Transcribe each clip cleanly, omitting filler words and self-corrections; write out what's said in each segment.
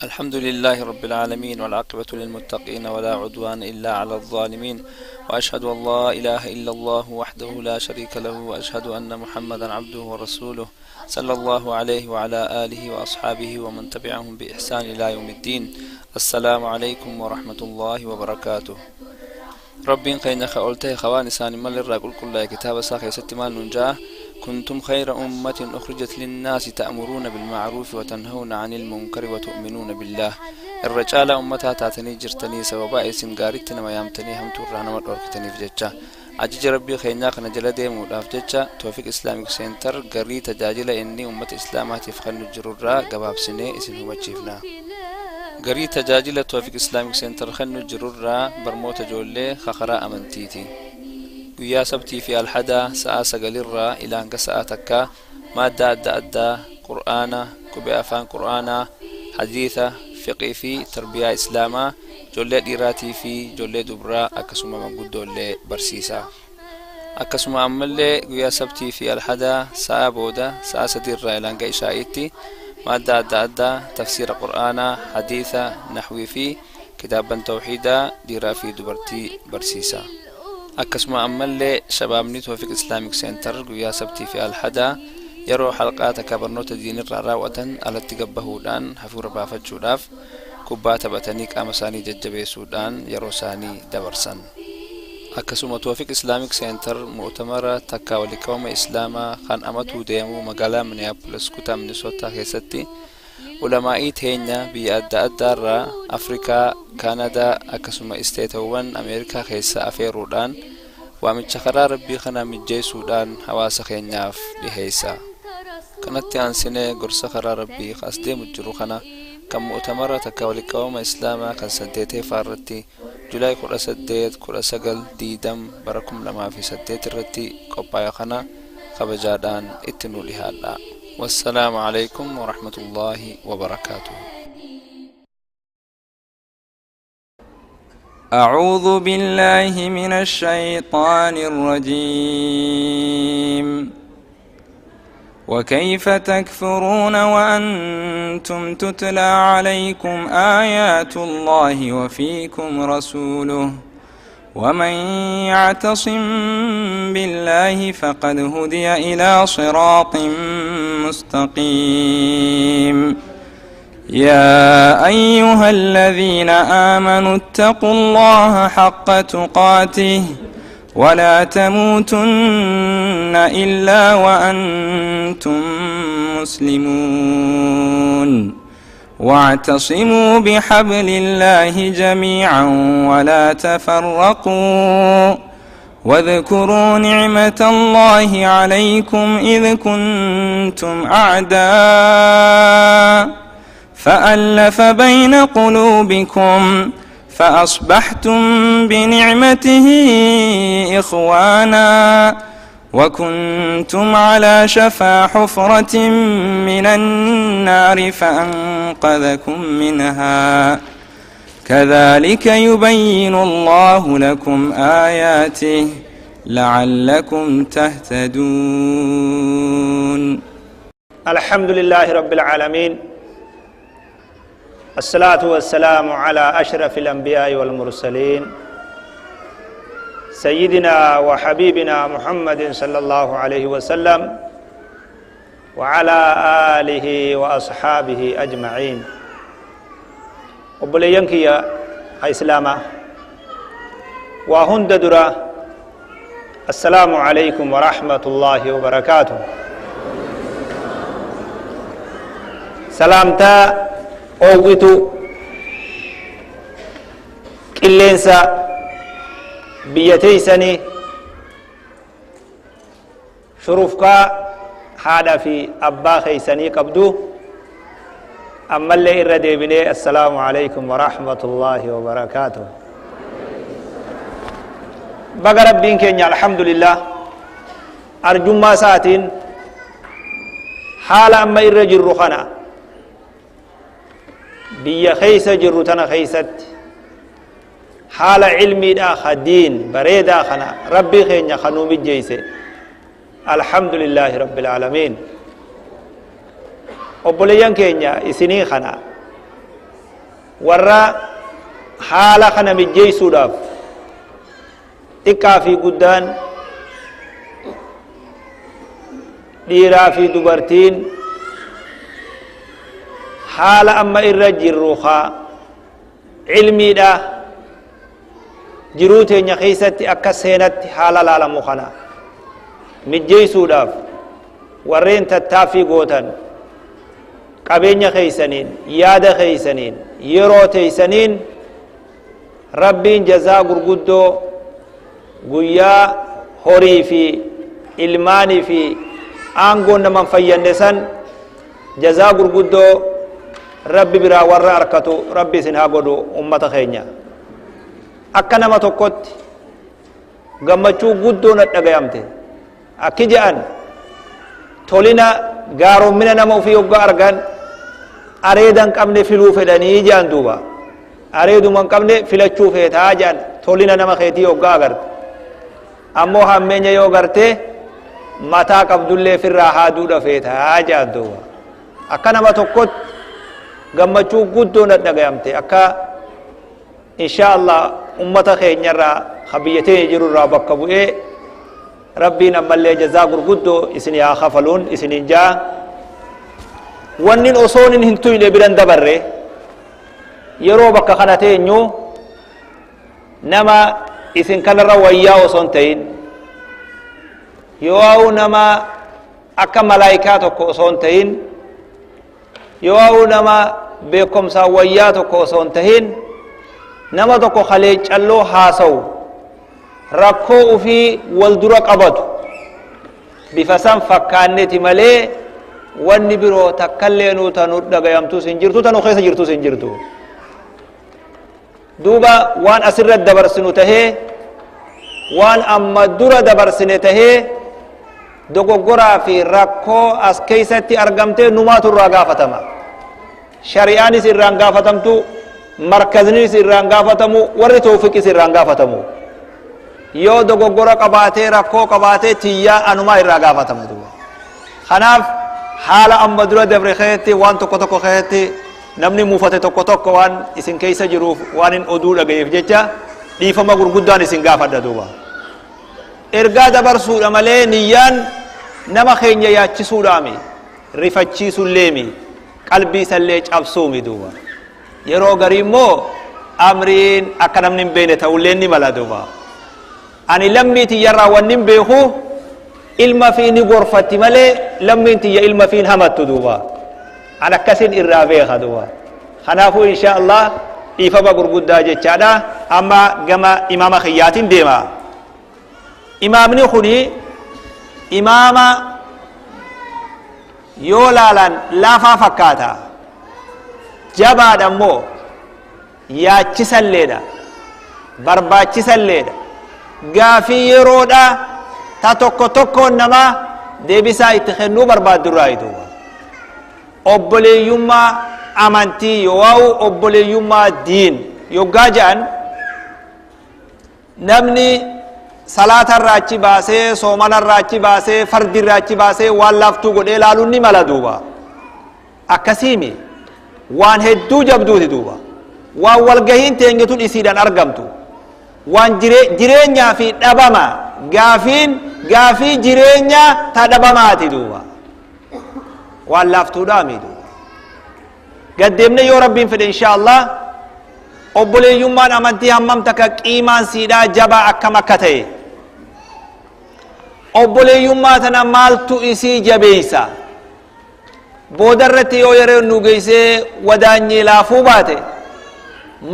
الحمد لله رب العالمين، والعاقبة للمتقين، ولا عدوان إلا على الظالمين، وأشهد أن لا إله إلا الله وحده لا شريك له، وأشهد أن محمدا عبده ورسوله صلى الله عليه وعلى آله وأصحابه ومن تبعهم بإحسان إلى يوم الدين. السلام عليكم ورحمة الله وبركاته. ربين خينا خولته خوان إسان مال الرجل كل كتاب ساخي ستمان نجاه: كنتم خير أمة أخرجت للناس تأمرون بالمعروف وتنهون عن المنكر وتؤمنون بالله. الرجال أمتها تاتني جرتني سببا اسم غارتنا ويامتني هم ترانا ودوركتني في جتشا أجج ربي خينا خنا جل ديمو لاف جتشا. توفيق إسلامك سنتر غري تجاجل إني أمة إسلامات فخن الجرورا قباب سنة اسم هو تشيفنا غري تجاجل توفيق إسلامك سنتر خن الجرورا برموت جولي خخرا أمنتيتي. Guyyaa Sabtii fi Alhadaa sa'a 9rraa ilaa hanga sa'a 1 maaddaa adda addaa, Qur'aana, qubee afaan Qur'aanaa, hadiisa, fiqii fi tarbiyaa Islaamaa ijoollee dhiiraatii fi ijoollee dubraa akkasuma manguddoollee barsiisa. Akkasuma ammallee guyyaa Sabtii fi Alhadaa sa'a booda sa'a 3rraa ilaa hanga ishaa'iitti maaddaa adda addaa, tafsiira Qur'aanaa, hadiisa, nahwii fi kitaaban tawxiidaa dhiiraa fi dubartii barsiisa. Akkasuma ammallee shabaabni Toofiq Islaamik Seentar guyyaa Sabtii fi Alhadaa yeroo halqaa takka barnoota diinirraa raawwatan alatti gabbahuudhaan hafuura baafachuudhaaf kubbaa taphatanii qaama isaanii jajjabeessuudhaan yeroo isaanii dabarsan. Akkasuma Toofiq Islaamik Seentar mu'tamara takka waliqabama Islaamaa kan amatuu deemuu magaalaa Minneapolis kutaa Minisootaa keessatti ulamaa'ii teenya biyya adda addaarraa, Afrikaa, Kaanadaa akkasuma isteetawwan Ameerikaa keessa afeeruudhaan waamicha karaa Rabbii kana mijjeessuudhaan hawaasa keenyaaf dhiheessa. Kanatti aansinee gorsa karaa Rabbii as deemu jiru kana kan mu'tamara takka waliqabama Islaamaa kan saddeeteeffaa irratti Julaay 18, 19, 20 bara 2008 irratti qophaa'e kana kabajaadhaan itti nu dhihaadha. والسلام عليكم ورحمة الله وبركاته. أعوذ بالله من الشيطان الرجيم. وكيف تكفرون وأنتم تتلى عليكم آيات الله وفيكم رسوله، ومن يعتصم بالله فقد هدي إلى صراط مستقيم. يا أيها الذين آمنوا اتقوا الله حق تقاته ولا تموتن إلا وأنتم مسلمون. واعتصموا بحبل الله جميعا ولا تفرقوا، واذكروا نعمة الله عليكم إذ كنتم أعداء فألف بين قلوبكم فأصبحتم بنعمته إخوانا، وكنتم على شفا حفرة من النار فأنقذكم منها، كذلك يبين الله لكم آياته لعلكم تهتدون. الحمد لله رب العالمين، الصلاة والسلام على أشرف الأنبياء والمرسلين، سيدنا وحبيبنا محمد صلى الله عليه وسلم وعلى آله وأصحابه أجمعين. وبلينك يا إسلاما وهند درا، السلام عليكم ورحمة الله وبركاته. سلامتا أوغتو كلينسا بيتيسني شرفكا هذا في أبا خيسني قبدو. أما اللي إردي بني السلام عليكم ورحمة الله وبركاته. بقى ربين كينيا الحمد لله أرجو ما ساتين حال أما إرجي الرخنا بيا خيس جرتنا خيست حال علمي دا دين بريدا خنا ربي خينيا خنومي جيسي الحمد لله رب العالمين. Obboleeyyan keenya isinii kana Warra haala kana mijjeessuudhaaf xiqqaa fi guddaan, dhiiraa fi dubartiin, haala amma irra jirru haa cilmiidha jiruu teenya keeysatti akka seenatti haala laalamu kana mijjeessuudhaaf warreen tattaaffii gootan, qabeenya keeysaniin, yaada keeysaniin, yeroo teeysaniin, Rabbiin jazaa gurguddoo guyyaa horii fi ilmaanii fi aangoon naman fayyanne san jazaa gurguddoo Rabbi biraa warra arkatu Rabbi isin haa godhu. Ummata keenya, akka nama tokkotti gammachuu guddoo na dhagayamte. Akki je'an, tolina gaaroommina nama ufii hoggaa argan areeda hin qabne filuu fedhanii je'an. Duuba areeduma hin qabne filachuu feetaa je'an tolina nama keetii hoggaa agarte. Ammoo hammeenya yoo garte mataa qabdullee firraa haaduudha feetaa je'an. Duuba akka nama tokkotti gammachuu guddoo na dhagayamte. Akka insha Allah ummata keenyarraa ka biyya teenya jirurraa bakka bu'ee, Rabbiin ammallee jazaa gurguddoo isin haa kafaluun isinin jaa. Wannin osoon hin tuyne biran dabarre, yeroo bakka kana teenyu nama isin kanarra wayyaa osoo hin ta'in, yoo nama akka malaayikaa tokko osoo hin ta'in, yoo nama beekumsaan wayyaa tokko osoo hin ta'in, nama tokko kalee calloo haasawu, rakkoo ufii wal dura qabatu bifa san fakkaanneti malee, wanni biroo takkallee nuu tanu dhagayamtus hin jirtu, tanu keessa jirtus hin jirtu. Duuba waan asirra dabarsinu tahee, waan amma dura dabarsine tahee, dogoggoraa fi rakkoo as keeysatti argamte numaatu irraa gaafatama. Shari'aanis irraan gaafatamtu, markaznis irraan gaafatamu, warri toofiqis irraan gaafatamu. Yoo dogoggora qabaatee, rakkoo qabaatee, tiyyaa anumaa irraa gaafatama. Duuba kanaaf haala amma dura dabre keessatti waan tokko tokko keessatti namni muufate tokko tokko waan isin keessa jiruuf, waan hin oduu dhagayeef jecha dhiifama gurguddaan isin gaafadha. Duuba ergaa dabarsuudha malee niyyaan nama keenya yaachisuudhaami, rifachiisulleemi, qalbii isallee cabsuumi. Duuba yeroo garii immoo amriin akka namni hin beekne ta'ullee ni mala. Duuba ani lammii tiyyarraa wanni hin beeku, ilma fi ni gorfatti malee lammiin tiyya ilma fi hin hamattu. Duuba an akkasin irraa beeka. Duuba kanaafuu insha Allah dhiifama gurguddaa jechaadha. Amma gama imaama kiyyaatiin deema. Imaamni kuni imaama yoo laalan laafaa fakkaata, jabaadha immoo, yaachisalleedha, barbaachisalleedha. Gaafii yeroodha ta tokko tokkoon nama deebisaa itti kennuu barbaaddurraa. Duuba obboleeyyummaa amantii yoo obboleeyyummaa diin yoggaa jedhan, namni salaatarraa achi baasee, soomanarraa achi baasee, fardirraa achi baasee waan laaftuu godhee laaluun ni mala. Duuba akkasiimi waan hedduu jabduuti. Duuba waan walgahiin teenyatun isiidhaan argamtu, waan jireenyaa fi dhabama, gaafiin gaafii jireenyaa ta dhabamaati. Duuba waan laaftuudhaami. Duuba gaddeemne yoo Rabbiin fedhe, insha Allah, obboleeyyummaan amantii hammam takka qiimaan siidhaa jabaa akkam akka ta'e, obboleeyyummaa tana maaltu isii jabeeysa, booda irratti yoo yeroo nu geessee wadaanyee laafuu baate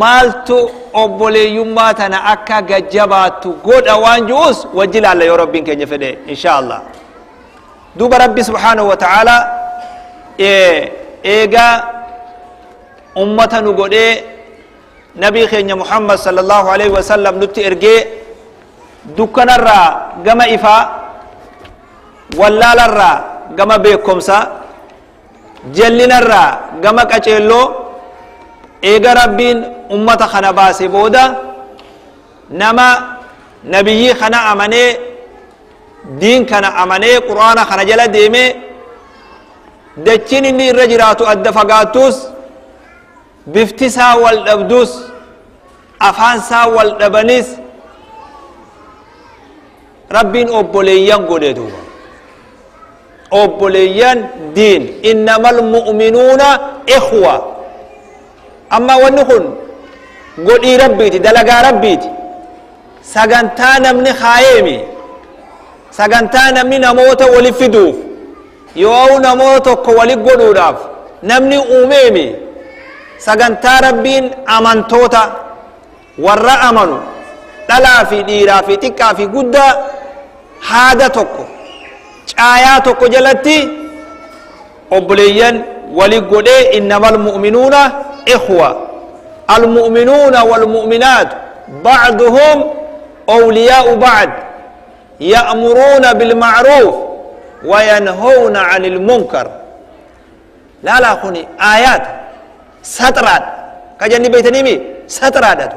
maaltu obboleeyyummaa tana akka gajjabaattu godha waan ji'us wajji laalla yoo Rabbiin keenya fedhe, insha Allah. Duuba Rabbi subhaanahu wa ta'ala eegaa ummata nu godhee, nabii keenya Muhammad sallallahu alaihi wasallam nutti ergee, dukkanarraa gama ifaa, wallaalarraa gama beekomsaa, jallinarraa gama qaceelloo eega Rabbiin ummata kana baase booda, nama nabiyyii kana amanee, diin kana amanee, Qur'aana kana jala deemee, dachiin inni irra jiraatu adda fagaattus. Bifti isaa wal dhabdus, afaan isaa wal dhabanis, Rabbiin obboleeyyan godhe duuba. Obboleeyyan diin, innamal mu'minuuna ikhwa. Amma wanni kun godhii Rabbiiti, dalagaa Rabbiiti. Sagantaa namni kaayeemi, sagantaa namni namoota wali fiduuf yoo namoota tokko wali godhuudhaaf namni uumeemi, sagantaa Rabbiin amantoota warra amanu dhalaa fi dhiiraa fi xiqqaa fi guddaa haada tokko caayaa tokko jalatti obboleeyyan wali godhee. Innamal mu'minuuna ikhwa, almu'minuuna walmu'minaat ba'duhum awliyaa'u ba'd, ya'muruuna bilma'ruuf wayanhawna 'anil munkar. Laalaa, kuni aayaat saxraadha ka jenni beeytaniimi, saxraadhatu.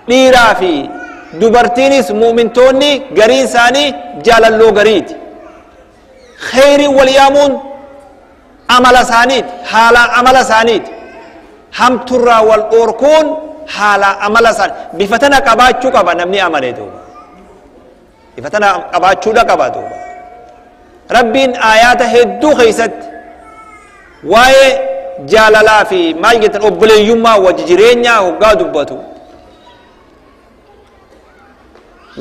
Dhiiraa fi dubartiinis mu'mintoonni gariin isaanii jaalalloo gariiti. Kheyriin wal yaamuun amala isaaniiti, haala amala isaaniiti. Hamturraa wal dhoorkuun haala amala isaanii. Bifa tana qabaachuu qaba namni amane duuba, bifa tana qabaachuudha qaba duuba. Rabbiin aayaata hedduu keeysatti waa'ee jaalalaa fi maal jettan obboleeyyummaa wajji jireenyaa hoggaa dubbatu,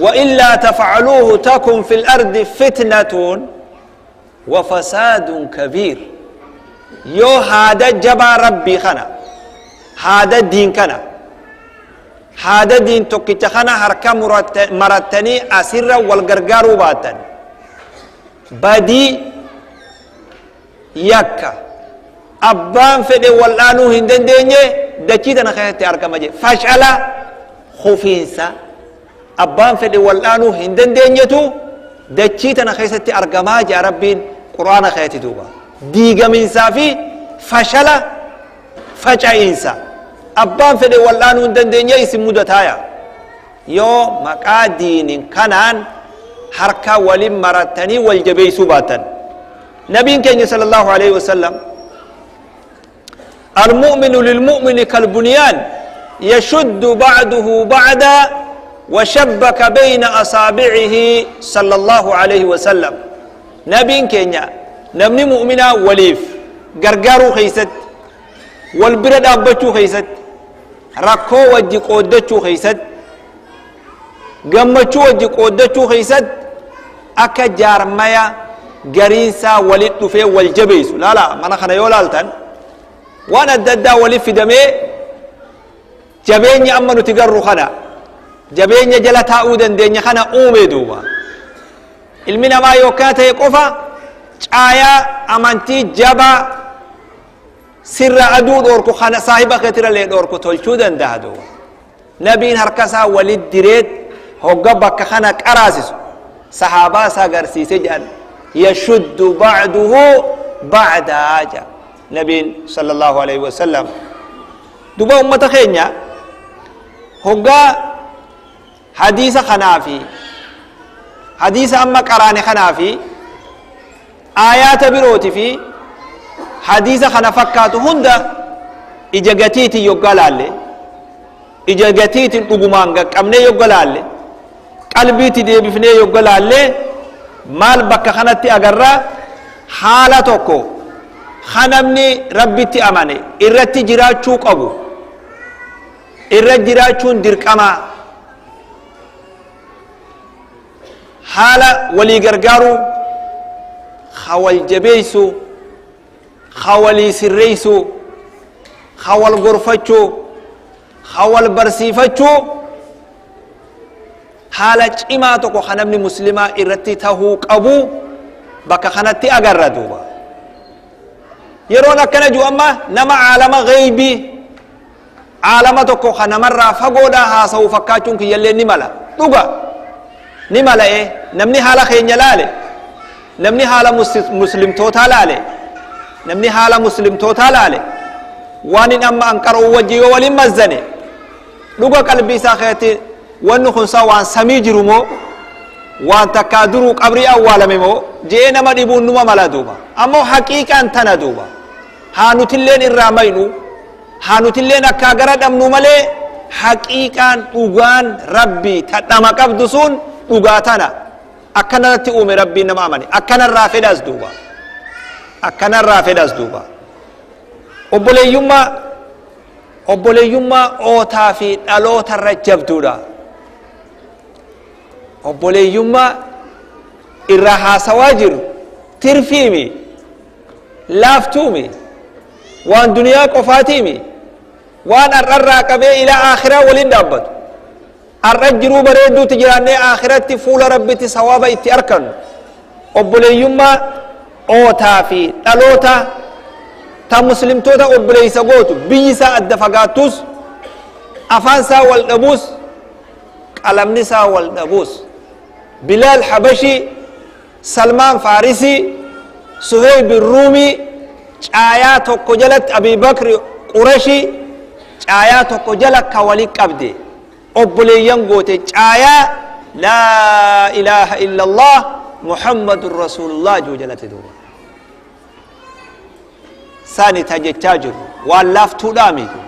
وإلا تفعلوه تكن في الأرض فتنة وفساد كبير. Yoo haada jabaa Rabbii kana, haada diin kana, haada diin tokkicha kana harka marattanii asirra wal gargaaruu baattan, badii yakka abbaan fedhe wal'aanuu hin dandeenye dachii tana keessatti argama jedhe. Fashala kufiinsa abbaan fedhe wal'aanuu hin dandeenyetu dachii tana keessatti argamaa jea Rabbiin Qur'aana keessatti duuba. Diigamiinsaa fi fashala faca'iinsa abbaan fedhe wal'aanuu hin dandeenye isin mudataaya yoo maqaa diinin kanaan harka walin marattanii wal jabeeysuu baatan. Nabiin keenya sallallahu alaihi wasallam, المؤمن للمؤمن كالبنيان يشد بعده بعدا وشبك بين أصابعه صلى الله عليه وسلم. نبين كينيا نمني مؤمنا وليف غرغارو خيست، والبرد أبتشو خيست، ركو وجي قودتشو خيست، gammachuu wajji qooddachuu keessatti akka jaarmaya gariinsaa walit dhufee wal jabeessu. Laala, mana kana yoo laaltan waan adda addaa walit fidamee jabeenya amma nuti garru kana, jabeenya jala taa'uu dandeenya kana uume duuba. Ilmi namaa yookaan ta'e qofa caayaa amantii jabaa sirra aduu dhoorku kana saahiba keetirallee dhoorku tolchuu danda'a duuba. Nabiin harka isaa walit direet hogga bakka kana qaraasisu sahaabaa isaa agarsiise jedhan. يشد بعضه بعضا ja nabiin sallallahu alaihi wasallam duba. Ummata keenya hoggaa hadiisa kanaa fi hadiisa amma qaraane kanaa fi aayaata birooti fi hadiisa kana fakkaatu hunda ija gatiitiin yoggaa laalle, ija gatiitiin dhugumaan qaqqabnee yogga laalle, qalbiitti deebifnee yogga laalle, maal bakka kanatti agarra? Haala tokko kanamni Rabbitti amane irratti jiraachuu qabu, irra jiraachuun dirqamaa, haala walii gargaaruu, ka wal jabeeysuu, ka walii sirreeysuu, ka wal gorfachuu, ka wal barsiifachuu, haala cimaa tokko ka namni muslimaa irratti tahuu qabu bakka kanatti agarra duuba. Yeroon akkana jiru amma nama caalama geybii, caalama tokko ka namarraa fagoodhaa haasa'u fakkaachuun kiyyallee ni mala, dhuga ni mala. E namni haala keenya laale, namni haala muslimtootaa laale, namni haala muslimtootaa laale waan in amma an qara'u wajji yoo walin mazzane, dhuga qalbii isaa keessatti wanni kun saa waan samii jiru moo waan takkaa duruu qabrii awwaalame moo je'ee nama dhibuun numa mala duuba. Ammoo haqiiqaan tana duuba. Haa nutilleen irraa maynu, haa nutilleen akkaa gara dhabnu malee, haqiiqaan dhugaan Rabbii tadhama qabdu sun dhugaa tana. Akkanarratti uume Rabbiin nama amane, akkanarraa fedhas duuba, akkanarraa fedhas duuba. Obboleeyyummaa ootaa fi dhalootarra jabduudha. Obboleeyyummaa irraa haasawaa jiru tirfiimi, laaftuumi, waan duniyaa qofaatiimi, waan har'arraa qabee ilaa aakhiraa waliin dhaabbatu. Har'a jiruu bareedduutti jiraannee aakhiratti fuula Rabbitti sawaaba itti arkannu. Obboleeyyummaa ootaa fi dhaloota ta muslimtoota obboleeysa gootu, biyyi isaa adda fagaattus, afaan isaa wal dhabuus, qalamni isaa wal dhabuus, Bilaal Habashii, Salmaan Faarisii, Suheyb Ruumii caayaa tokko jalatti, Abi Bakri Qurashii caayaa tokko jala ka wali qabde, obboleeyyan goote, caayaa laa ilaaha illa Allah Muhammadun Rasuulullah juu jalatti duuba. Sani ta jechaa jiru waan laaftuudhaa miti.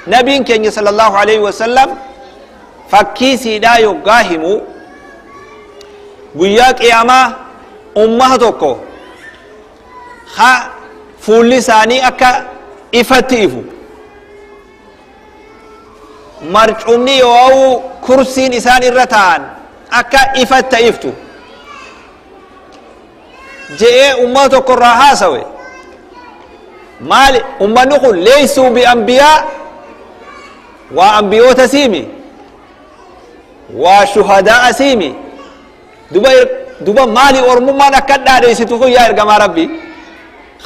Nabiin keenya sallallahu alaihi wasallam fakkii siidhaa yoggaa himu, guyyaa qiyaamaa ummata tokko ha fuulli isaanii akka ifatti ifu, marcumni yoo kursiin isaan irra ta'an akka ifatti iftu je'ee ummata tokko irraa haasawe. Maali ummanni kun? Leeysuu bi ambiyaa, waa ambiyoota siimi, waa shuhadaa siimi. Duba duba maali ormummaan akka dhaadheessitu kun, yaa ergamaa Rabbi?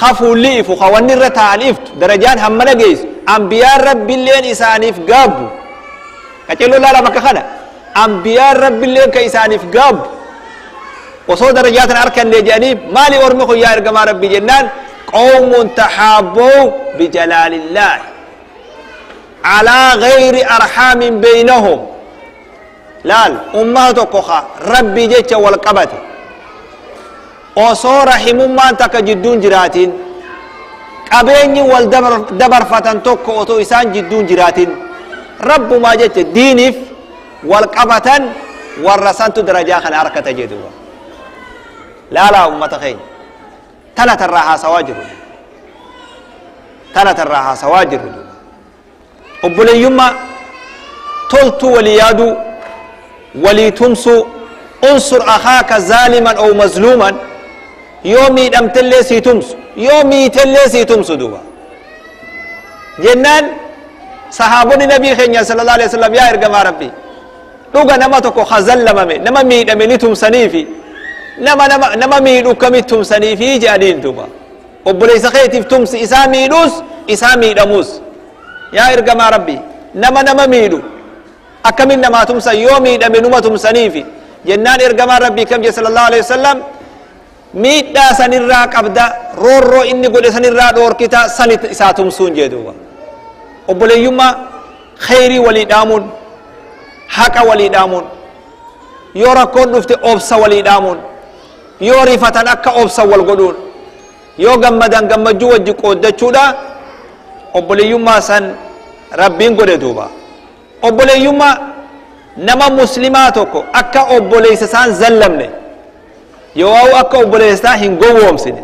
Ka fuulli ifu, ka wanni irra ta'an iftu, darajaan hammana geessu, ambiyaan Rabbiilleen isaaniif gaabbu, qaceelloo laala bakka kana, ambiyaan Rabbiilleen ka isaaniif gaabbu osoo darajaa tana arkanne jedhanii, maali ormi kun, yaa ergamaa Rabbi jennaan, qawmun taxaabbuu bijalaalillaahi alaa gayri arxaamin beynahum. Laal, ummata tokko ka Rabbii jecha wal qabate, osoo rahimummaan takka jidduun jiraatin, qabeenyi wal dabarfatan tokko otoo isaan jidduun jiraatin, Rabbumaa jecha diiniif wal qabatan, warra santu darajaa kana harkata jedhuba. Laalaa, ummata keenya, tana tarraa haasawaa jiru, tana tarraa haasawaa jiru. Obboleeyyummaa toltuu walii yaaduu, walii tumsuu, unsur akhaaka zaaliman aw mazluuman, yoo miidhamtellee sii tumsu, yoo miitellee sii tumsu duuba jennaan, sahaabonni nabii keenya sallallahu alaihi wasallam, yaa ergamaa Rabbii, dhuga nama tokko khazallamame, nama miidhame ni tumsaniifi, nama miidhu kamit tumsaniifi jedhaniin duuba. Obboleessa keetiif tumsi, isaa miidhuus isaa miidhamuus. Yaa ergamaa Rabbii, nama miidhu akkamin namaa tumsan? Yoo miidhame numa tumsaniifi jennaan, ergamaan Rabbii kam jedhe sallallahu alaihi wasallam? Miidhaa sanirraa qabda, roorroo inni godhe sanirraa dhoorkita, san isaa tumsuun jee duuba. Obboleeyyummaa kheyrii walii dhaamuun, haqa walii dhaamuun, yoo rakkoon dhufte obsa walii dhaamuun, yoo rifatan akka obsa wal godhuun, yoo gammadan gammachuu wajji qooddachuudha. Obboleeyyummaa san Rabbiin godhe duuba. Obboleeyyummaa nama muslimaa tokko akka obboleessa isaan zallamne, yoo akka obboleessa isaa hin gowwoomsine,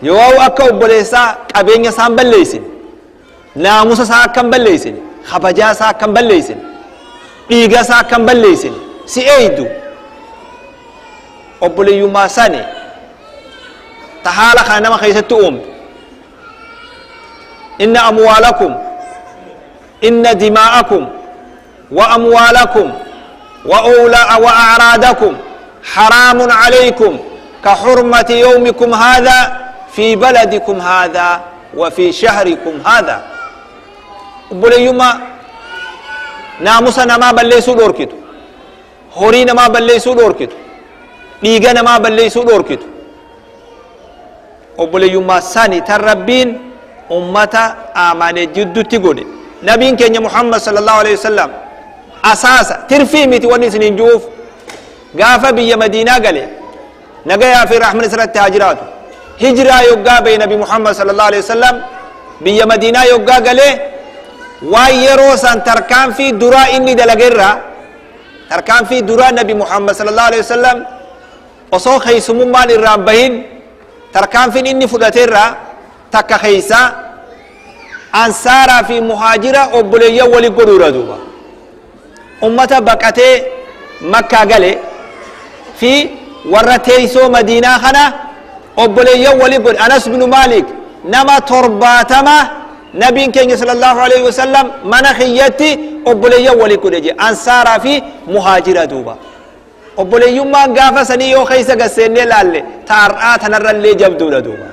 yoo akka obboleessaa qabeenya isaan balleessine, naamusa isaa akka hin balleessine, kabajaa isaa akka hin balleessine, dhiiga isaa akka hin balleessine si eeydu. Obboleeyyummaa sani ta haala kana nama keessatti uumtu. Inna amwaalakum, inna dimaa'akum wa amwaalakum wa wa a'raadakum حرام عليكم كحرمة يومكم هذا في بلدكم هذا وفي شهركم هذا. Obboleeyyummaa naamusa namaa balleessuu dhoorkitu, horii namaa balleessuu dhoorkitu, dhiiga namaa balleessuu dhoorkitu, obboleeyyummaa sani tan Rabbiin ummata amane jiddutti godhe. Nabiin keenya Muhammad sallallahu alaihi wasallam asaasa tirfii miti wanni isiniin ju'uuf, gaafa biyya Madiinaa gale, nagayaa fi rahman isirratti haa jiraatu. Hijiraa yoggaa bahe Nabi Muhammad sallallahu alaihi wasallam biyya Madiinaa yoggaa galee, waan yeroo san tarkaanfii duraa inni dalageerraa, tarkaanfii duraa Nabi Muhammad sallallahu alaihi wasallam osoo keeysumummaan irraan bahin tarkaanfiin inni fudhateerraa takka keeysaa ansaaraa fi muhaajira obboleeyyan wali godhuudha duuba. Ummata baqatee Makkaa gale fi warra teeysoo Madiinaa kana obboleeyyan wali godhe. Anas binu Maalik nama 70 nabiin keenya sallallahu alaihi wasallam mana kiyyatti obboleeyyan wali godhe je, ansaaraa fi muhaajira duuba. Obboleeyyummaan gaafa sanii yoo keeysa gasseennee laalle taar'aa tanarrallee jabduudha duuba.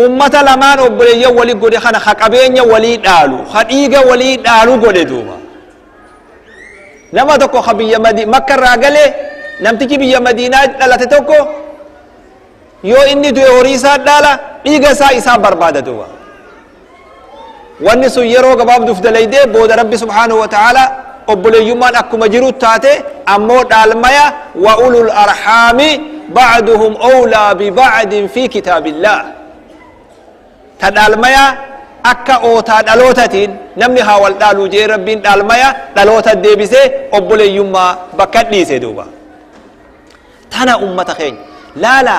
Ummata lamaan obboleeyyan wali godhe kana ha qabeenya walii dhaalu, ha dhiiga walii dhaalu godhe duuba. Nama tokko ha biyya Makka irraa gale, namtichi biyya Madiinaa dhalate tokko yoo inni du'e horii isaa dhaala, dhiiga isaa isaa barbaada duuba. Wanni sun yeroo gabaabduuf dalaydee booda Rabbi subhaanahu wa ta'ala obboleeyyummaan akkuma jiru taate, ammoo dhaalmaya wa ulul arhaami ba'duhum awlaa bi ba'din fi kitaabillah, ta dhaalmaya akka ootaa dhalootatiin namni haa wal dhaaluu jee Rabbiin dhaalmaya dhaloota deebisee obboleeyyummaa bakka dhiise duuba. Tana ummata keenya laala,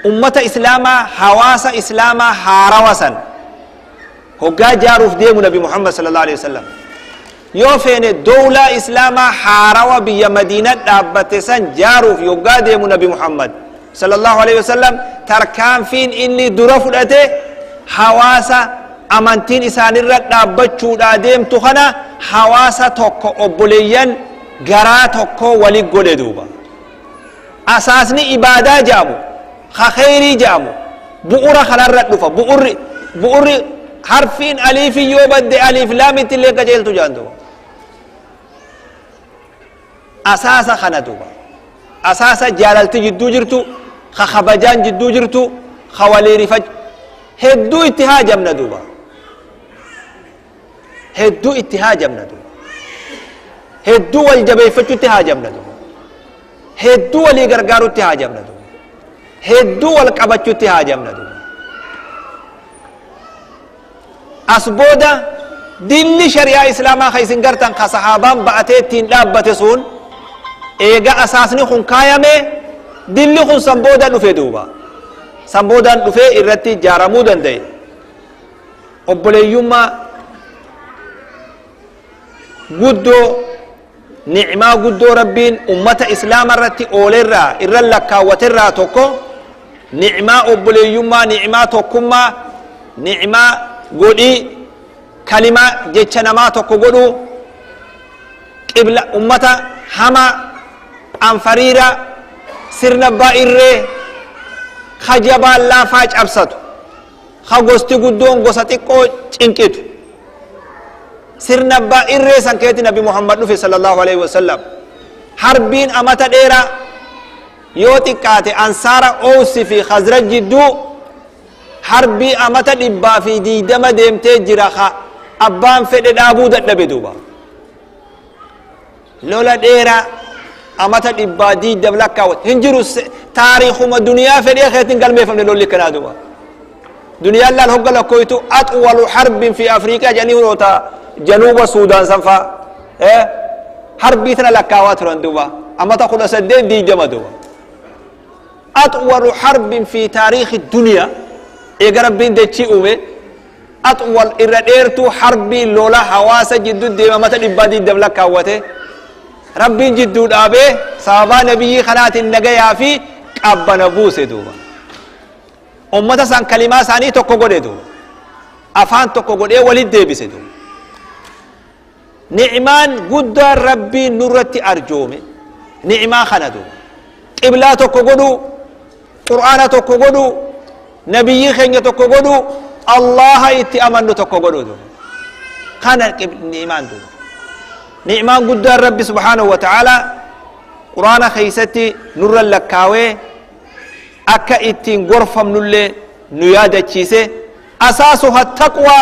ummata islaamaa, hawaasa islaamaa haarawa san hoggaa jaaruuf deemu Nabi Muhammad sallallahu alaihi wasallam, yoo feene dowlaa islaamaa haarawa biyya Madiina dhaabbate san jaaruuf yoggaa deemu Nabi Muhammad sallallahu alaihi wasallam, tarkaanfiin inni dura fudhate hawaasa amantiin isaanirra dhaabbachuudhaa deemtu kana hawaasa tokko, obboleeyyan garaa tokko wali godhe duuba. Asaasni ibaadaa jedhamu ka kheyrii jedhamu bu'ura kanarra dhufa. Bu'urri harfiin aliifi yoo badde aliif laamitti illee qajeeltu jedhan duuba. Asaasa kana duuba, asaasa jaalalti jidduu jirtu, ka kabajaan jidduu jirtu, ka walii rifach hedduu itti haajamna duuba, hedduu itti haajamna duuba, hedduu wal jabeeffachuutti haajamna duuba, hedduu walii gargaarutti haajamna duuba, hedduu wal qabachuutti haajamna duuba. As booda dilli shari'aa islaamaa ka isin gartan ka sahaabaan ba'atee ittiin dhaabbate sun eega asaasni kun kaayame, dilli kun san booda dhufe duuba, san boodaan dhufee irratti ijaaramuu danda'e. Obboleeyyummaa guddoo, ni'maa guddoo Rabbiin ummata islaama irratti oolerraa irra lakkaawwaterraa tokko ni'maa obboleeyyummaa, ni'maa tokkummaa, ni'maa godhii kalimaa jecha namaa tokko godhuu, qibla ummata hama anfariira sirna abbaa irree ka jabaan laafaa cabsatu, ka gosti guddoon gosa xiqqoo cinqitu, sirna abbaa irree san keetti Nabi Muhammad dhufe sallallahu alaihi wasallam. Harbiin amata dheeraa yoo xiqqaate ansaara Oowsi fi Khazraj jidduu harbii amata 120 deemtee jira, ka abbaan fedhe dhaabuu dadhabe duuba. Lola dheeraa amata 120 lakkaawwate hin jiru taariikuma duniyaa fedhee keetiin galmeeffamne lolli kanaa duuba. Duniyaan laal hogga lakkooytu atwalu harbin fi Afriikaa jedhanii hunoota januuba Suudaan sanfaa harbii tana lakkaawaa turan duuba, amata 18 20 duuba. Atwalu harbin fi taariikhi duniyaa, eega Rabbiin dachii uume atwal irra dheertuu harbii lola hawaasa jidduu deema amata 120 lakkaawwate Rabbiin jidduu dhaabee sababaa nabiyyii kanaatiin nagayaa fi qabbana buuse duuba. Ummata san kalimaa isaanii tokko godhe duuba, afaan tokko godhee walit deebise duuba. Ni'maan guddaan Rabbiin nurratti arjoome ni'maa kana duuba: qiblaa tokko godhuu, qur'aana tokko godhuu, nabiyyii keenya tokko godhuu, Allaha itti amannu tokko godhuu duuba. Kana ni'maan duuba, ni'maan guddaan Rabbi subhaanahu wa ta'ala qur'aana keeysatti nurra lakkaawee akka ittiin gorfamnullee nu yaadachiise: asaasuha taqwa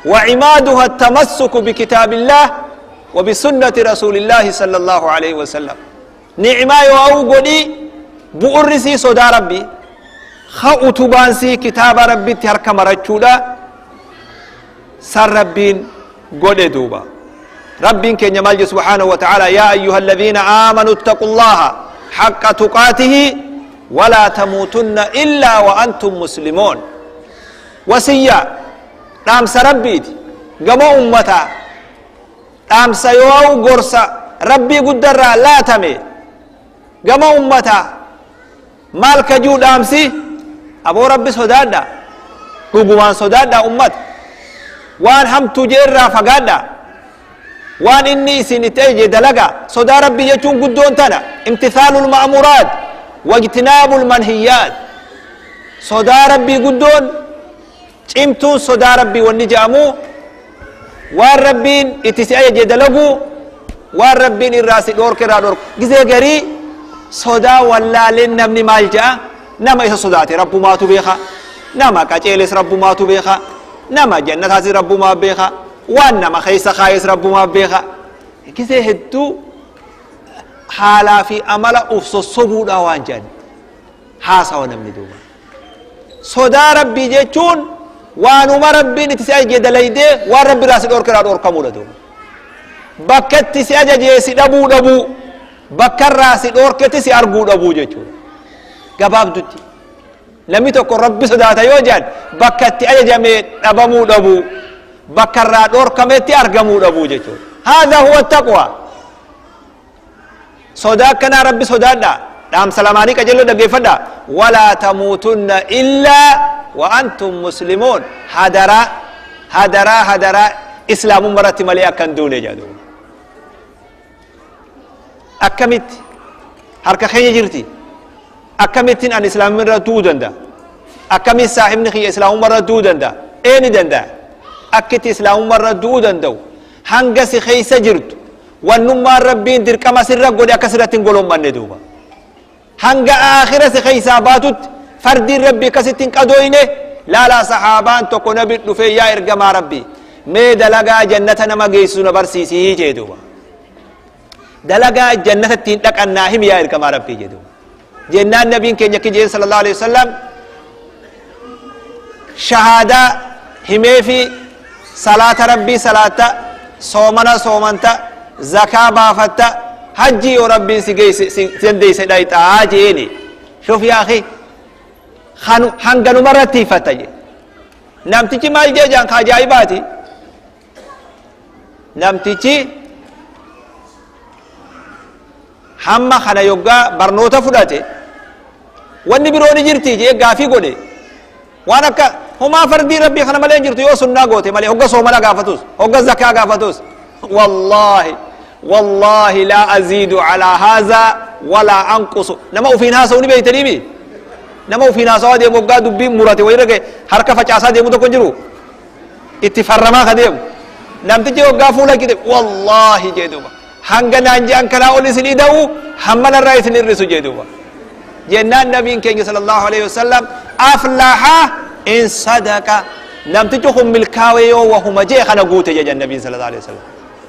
wa cimaaduha tamassuku bikitaabillaah wa bisunnati rasuulillaahi sala allaahu alaihi wasalam. Nicmaa yoo godhii Bu'urri sii sodaa Rabbii, ha utubaan sii kitaaba Rabbitti harka marachuudha. San Rabbiin godhe duuba. Rabbiin keenya maal jedhe subhaanahu wa ta'ala? Yaa ayyuha alladhiina aamanuu ittaqullaha haqqa tuqaatihi walaa tamuutunna illaa wa antum muslimuun. Wasiyyaa dhaamsa Rabbiiti gama ummataa, dhaamsa yoo gorsa Rabbii guddarraa laatame gama ummataa. Maal kajuu dhaamsi? Aboo, Rabbi sodaadha, dhugumaan sodaadha ummata, waan hamtuu jee irraa fagaadha, waan inni isin itti ajaje dalaga. Sodaa Rabbii jechuun guddoon tana: imtithaalul ma'muraat wajtinaabul manhiyyaat. Sodaa Rabbii guddoon cimtuun, sodaa Rabbii wanni je'amu, waan Rabbiin itti si ajaje dalaguu, waan Rabbiin irraa si dhoorke irraa dhoorku. Gizee garii sodaa wallaaleen namni maal je'a? Nama isa sodaate Rabbumaatu beeka, nama qaceeles Rabbumaatu beeka, nama jannataas Rabbumaa beeka, waan nama keessa kaayes Rabbumaa beeka. Gizee hedduu haalaa fi amala uf sossobuudha waan jedhan haasawa namni duuba. Sodaa Rabbii jechuun waanuma Rabbiin itti si ajaje dalaydee, waan Rabbi irraa si dhoorke irraa dhoorkamuudha duuba. Bakka itti si ajajee si dhabuu dhabuu, bakka irraa si dhoorketti si arguu dhabuu jechuudha. Gabaabdutti, namni tokko Rabbi sodaata yoo jedhan, bakka itti ajajame dhabamuu dhabuu, bakka irraa dhoorkametti argamuu dhabuu jechuudha. Haadha huwa taqwa. Sodaa akkanaa Rabbi sodaadha. Dhaamsa lamaanii qajeeloo dhaggeeffadha. Walaa tamuutunna illaa wa antum muslimuun. Hadaraa, hadaraa, hadaraa, islaamummaa irratti malee akka hin duune jedhu. Akkamitti harka keenya jirti? Akkamittiin an islaamummaa irra du'uu danda'a? Akkamiin saahibni kiyya islaamummaa irra du'uu danda'a? Ee, ni danda'a. Akkitti islaamummaa irra du'uu danda'u, hanga si keessa jirtu wannummaan Rabbiin dirqama sirra godhe akka sirratti hin golommanne duuba. Hanga aakhira si keessaa baatutti fardiin Rabbii akkasitti hin qadooyne. Laalaa, sahaabaan tokko Nabi dhufee, "Yaa ergamaa Rabbii, mee dalagaa jannata nama geessisu na barsiisii," jee duuba. "Dalagaa jannata ittiin dhaqannaa himi, yaa ergamaa Rabbii," jee duuba. Jennaan Nabiin keenya akki jeen sallallahu alaihi wasallam: shahaadaa himee fi salaata Rabbii salaatta, soomana soomanta, zakaa baafatta, hajji yoo Rabbiin si geesse si dandeeyse dhayxaa jeeni. Shuf yaa akhi, hanganuma irratti hifatta je. Namtichi maal jee jaan? Ka ajaa'ibaati. Namtichi hamma kana yoggaa barnoota fudhate, "Wanni biroo ni jirti?" jee gaafii godhe. Waan akka homaa fardii Rabbii kana malee hin jirtu yoo sunnaa goote malee. Hogga soomana gaafatus, hogga zakaa gaafatus, "Wallaahi, wallaahi, laa aziidu calaa haazaa walaa anqusu." Nama ufiin haasa'u ni beeytaniimi. Nama ufiin haasawaa deemu, hoggaa dubbiin murate wayirra ga'e harka facaasaa deemu tokko hin jiru, itti farramaa ka deemu. Namtichi hoggaa fuula qite, "Wallaahi," jee duuba, "hanga naan je'an kanaa ol isin ida'u, hamma narraa isin hir'isu," jee duuba. Jennaan Nabiin keenya sallallahu alaihi wasallam, "Aflaha in sadaqa," namtichi kun milkaawee yoo wahuma jee kana guute jedhan Nabiin sallallahu alaihi wasallam.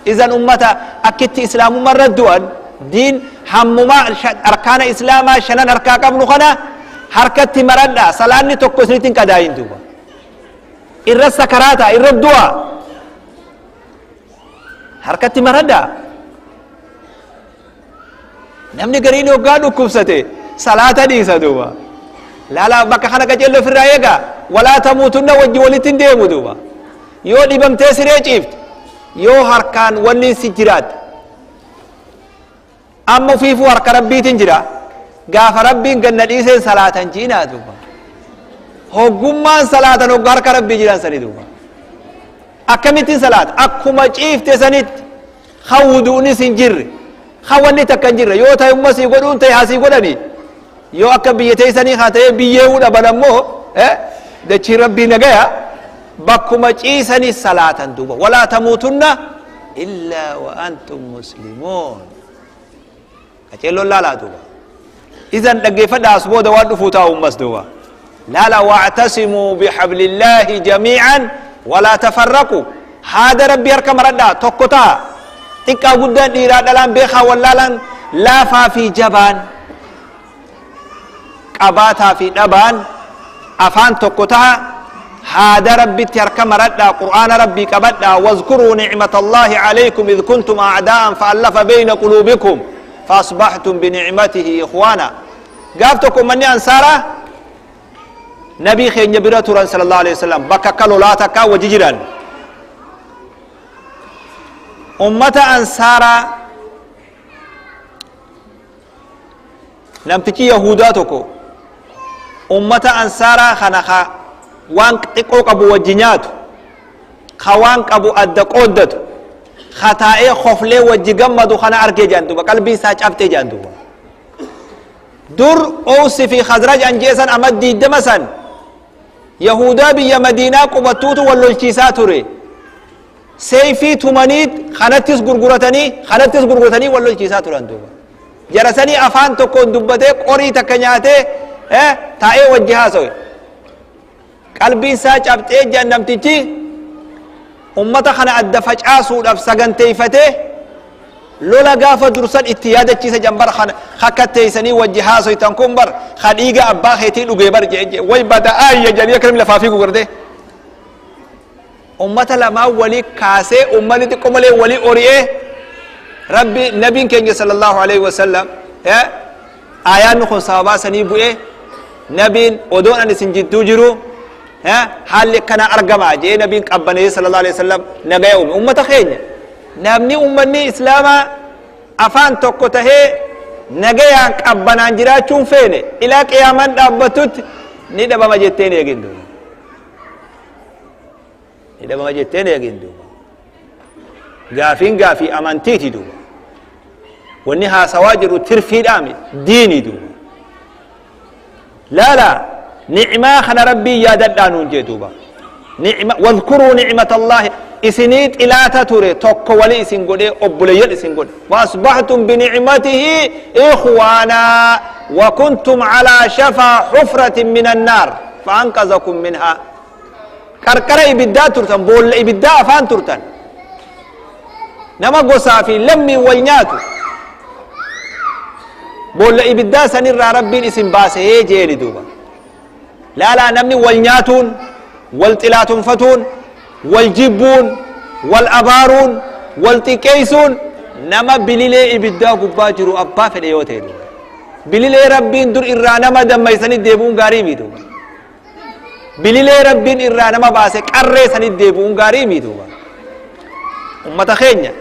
Izan ummata, akkitti islaamummaa irra du'an, diin hammuma arkaana islaamaa shanan harkaa qabnu kana harkatti maradha. Salaanni tokko isinitti hin qadaayin duuba. Irra sakaraata, irra du'a, harkatti maradha. Namni gariin hoggaa dhukkubsate salaata dhiisa duuba. Laala, bakka kana qajeello ofirraa eega. Walaa tamuutunna wajji walitti hin deemu duuba. Yoo dhibamtee siree ciifte, yoo harkaan wanni si jiraatte, amma ufiifuu harka Rabbiitin jira, gaafa Rabbiin ganna dhiiseen salaatan jiinaa duuba. Hoggummaan salaatan hogga harka Rabbii jiran sani duuba. Akkamittiin salaata? Akkuma ciifte sanitti, ha wuduunis hin jirre, ha wanni takka hin jirre. Yoo ta'e umma sii godhuun ta'e haa sii godhani. Yoo akka biyya teessanii haa ta'e biyyeewuu dhaban, ammoo dachii Rabbii nagaya, bakkuma ciisanii salaatan duuba. Walaa tamuutunna illaa wa antum muslimuun. Qaceelloon laalaa duuba. Idan dhaggeeffadha, as booda waan dhufuu taa'u ummas duuba laala. Wactasimuu bixablillaahi jamiican walaa tafarraqu. Haada Rabbii harka maradhaa, tokko ta'a. Xiqqaa guddaan, dhiiraa dhalaan, beekaa wallaalaan, laafaa fi jabaan. Qabaataa fi dhabaan afaan tokko taha. Haada Rabbitti harka maradhaa, Qur'aana Rabbii qabadhaa. Wazkuruu nicmata Allaahi calaykum id kuntum acdaa'an fa'allafa bayna quluubikum faasbaxtum binicmatihi ikhwaana. Gaaf tokko ummanni Ansaaraa Nabii keenya bira turan sallallahu alaihi wasallam, bakka akka lolaa takkaa wajji jiran. Ummata Ansaaraa namtichi Yahudaa tokko ummata Ansaaraa kana ka waan xiqqoo qabu wajji nyaatu, ka waan qabu adda qooddatu, ka taa'ee koflee wajji gammadu kana argee jedhan duba qalbii isaa cabxee jedhan duba. Dur Owsi fi Khazraj anjeesan ama 20 san Yahudaa biyya Madiinaa qubattuutu wal lolchiisaa ture. Seeyfii tumaniit kanattis gurguratanii, kanattis gurguratanii wal lolchiisaa turan duuba. Jara sanii afaan tokkoon dubbatee, qorii takka nyaatee, taa'ee wajji haasawe. Qalbiin isaa cabxee jedhan. Namtichi ummata kana adda facaasuudhaaf saganteeyfatee lola gaafa dursan itti yaadachiisa jambar kana kakkatteeysanii wajji haasoytan kun bar ka dhiiga abbaa keetii dhugee bar jee. Way bada'aayya jedhanii akkam lafaa fiigu garte. Ummata lamaan walii kaasee, ummanni xiqqoo malee walii ori'ee. Rabbi Nabiin keenya sallallahu alaihi wasallam aayaanni kun sababaa sanii bu'ee, Nabiin odoon ani isin jidduu jiru haalli akkana argamaa jee. Nabiin qabbanee sallallahu alaihi wasallam nagaya uume. Ummata keenya namni ummanni Islaamaa afaan tokko tahee nagayaan qabbanaan jiraachuun feene ilaa qiyaamaan dhaabbatutti ni dhabama jetteen eegin duuba, ni dhabama jetteen eegin duuba. Gaafiin gaafii amantiiti duuba. Wanni haasawaa jiru tirfiidhaami, diini duuba. Laala, nicmaa kana Rabbii yaadadhaa nuun jee duuba. Nicma, wadkuruu nicmata Allaahi, isinii xilaata ture tokko wali isin godhee obboleeyyan isin godhe. Waasbaxtum binicmatihi ikhwaanaa wakuntum calaa shafaa xufratin min annaar faanqazakum minhaa. Qarqara ibiddaa turtan, boolla ibiddaa afaan turtan. Nama gosaa fi lammiin wal nyaatu boolla ibiddaa sanirraa Rabbiin isin baasee jeeni duuba. Laalaa, namni wal nyaatuun, wal xilaatunfatuun, wal jibbuun, wal abaaruun, wal xiqqeessuun nama bililee ibiddaa gubbaa jiru abbaa fedhe yoo ta'e duuba. Bililee Rabbiin dur irraa nama dammaysanii deebi'uun gaarii miti duuba. Bililee Rabbiin irraa nama baase qarree sanit deebi'uun gaarii miti duuba. Ummata keenya,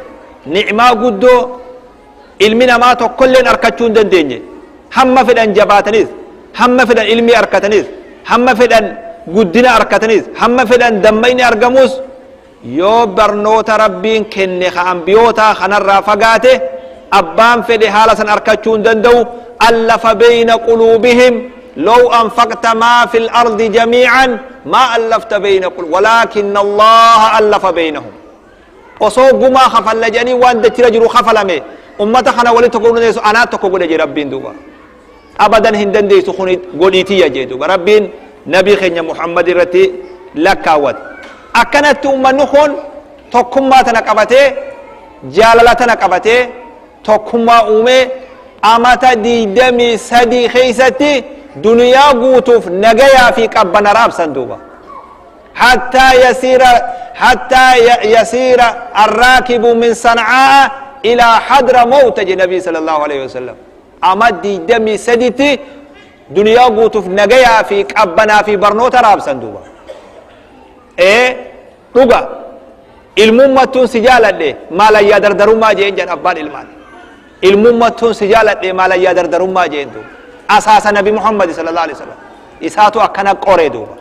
nicmaa guddoo ilmi namaa tokkolleen arkachuu hin dandeenye, hamma fedhan jabaatanis, hamma fedhan ilmii arkatanis, hamma fedhan guddina arkatanis, hamma fedhan dammayni argamus, yoo barnoota Rabbiin kenne ka ambiyootaa kanarraa fagaate abbaan fedhe haala san arkachuu hin danda'u. Allafa beyna quluubihim. Law anfaqta maa fi lardi jamiican maa allafta beyna qul walaakinna Allaha allafa beynahum. Osoo gumaa kafalla jedhanii waan dachira jiru kafalame ummata kana wali tokko dandeessu. Anaa tokko godhe jee Rabbiin duuba. Abadan hin dandeessu, kun godhiitiyya jee duuba. Rabbiin Nabii keenya Muhammad irratti lakkaawwate. Akkanatti ummanni kun tokkummaa tana qabatee, jaalala tana qabatee, tokkummaa uumee amata 23 keeysatti duniyaa guutuuf nagayaa fi qabbana raabsan duuba. حتى يسير الراكب من صنعاء إلى حضر موت النبي صلى الله عليه وسلم. أما 23tti duniyaa guutuuf nagayaa fi qabbanaa fi barnoota raabsan duuba. Ee, dhuga, ilmummattuun si jaaladhe maalayyaa dardarummaa jeen jedhan abbaan ilmaan. Ilmummattuun si jaaladhe maalayyaa dardarummaa jeen duuba. Asaasa Nabi Muhammad sallallahu alaihi wasallam isaatu akkana qoree duuba.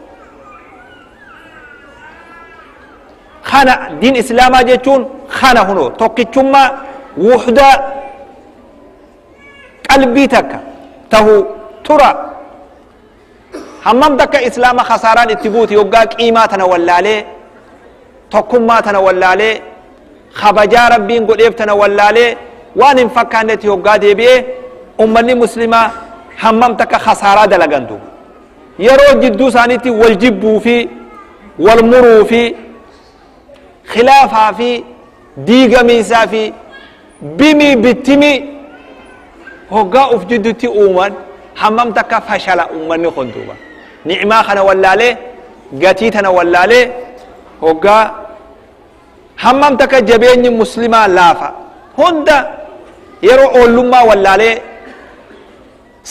Kana diin Islaamaa jechuun kana huno, tokkichummaa, wuxdaa qalbii takka tahu tura. Hammam takka Islaama kasaaraan itti buuti yoggaa qiimaa tana wallaalee, tokkummaa tana wallaalee, kabajaa Rabbiin godheef tana wallaalee waan hin fakkaannetti yoggaa deebi'ee ummanni Muslimaa hammam takka kasaaraa dalagan duuba. Yeroo jidduu isaaniitti wal jibbuu fi wal muruu fi khilaafaa fi diigamiinsaa fi bimii bittimii hoggaa uf jiddutti uuman. Hammam takka fashala ummanni kun duuba ni'maa kana wallaalee gatii tana wallaalee hoggaa hammam takka jabeenyi muslimaa laafa hunda yeroo oollummaa wallaalee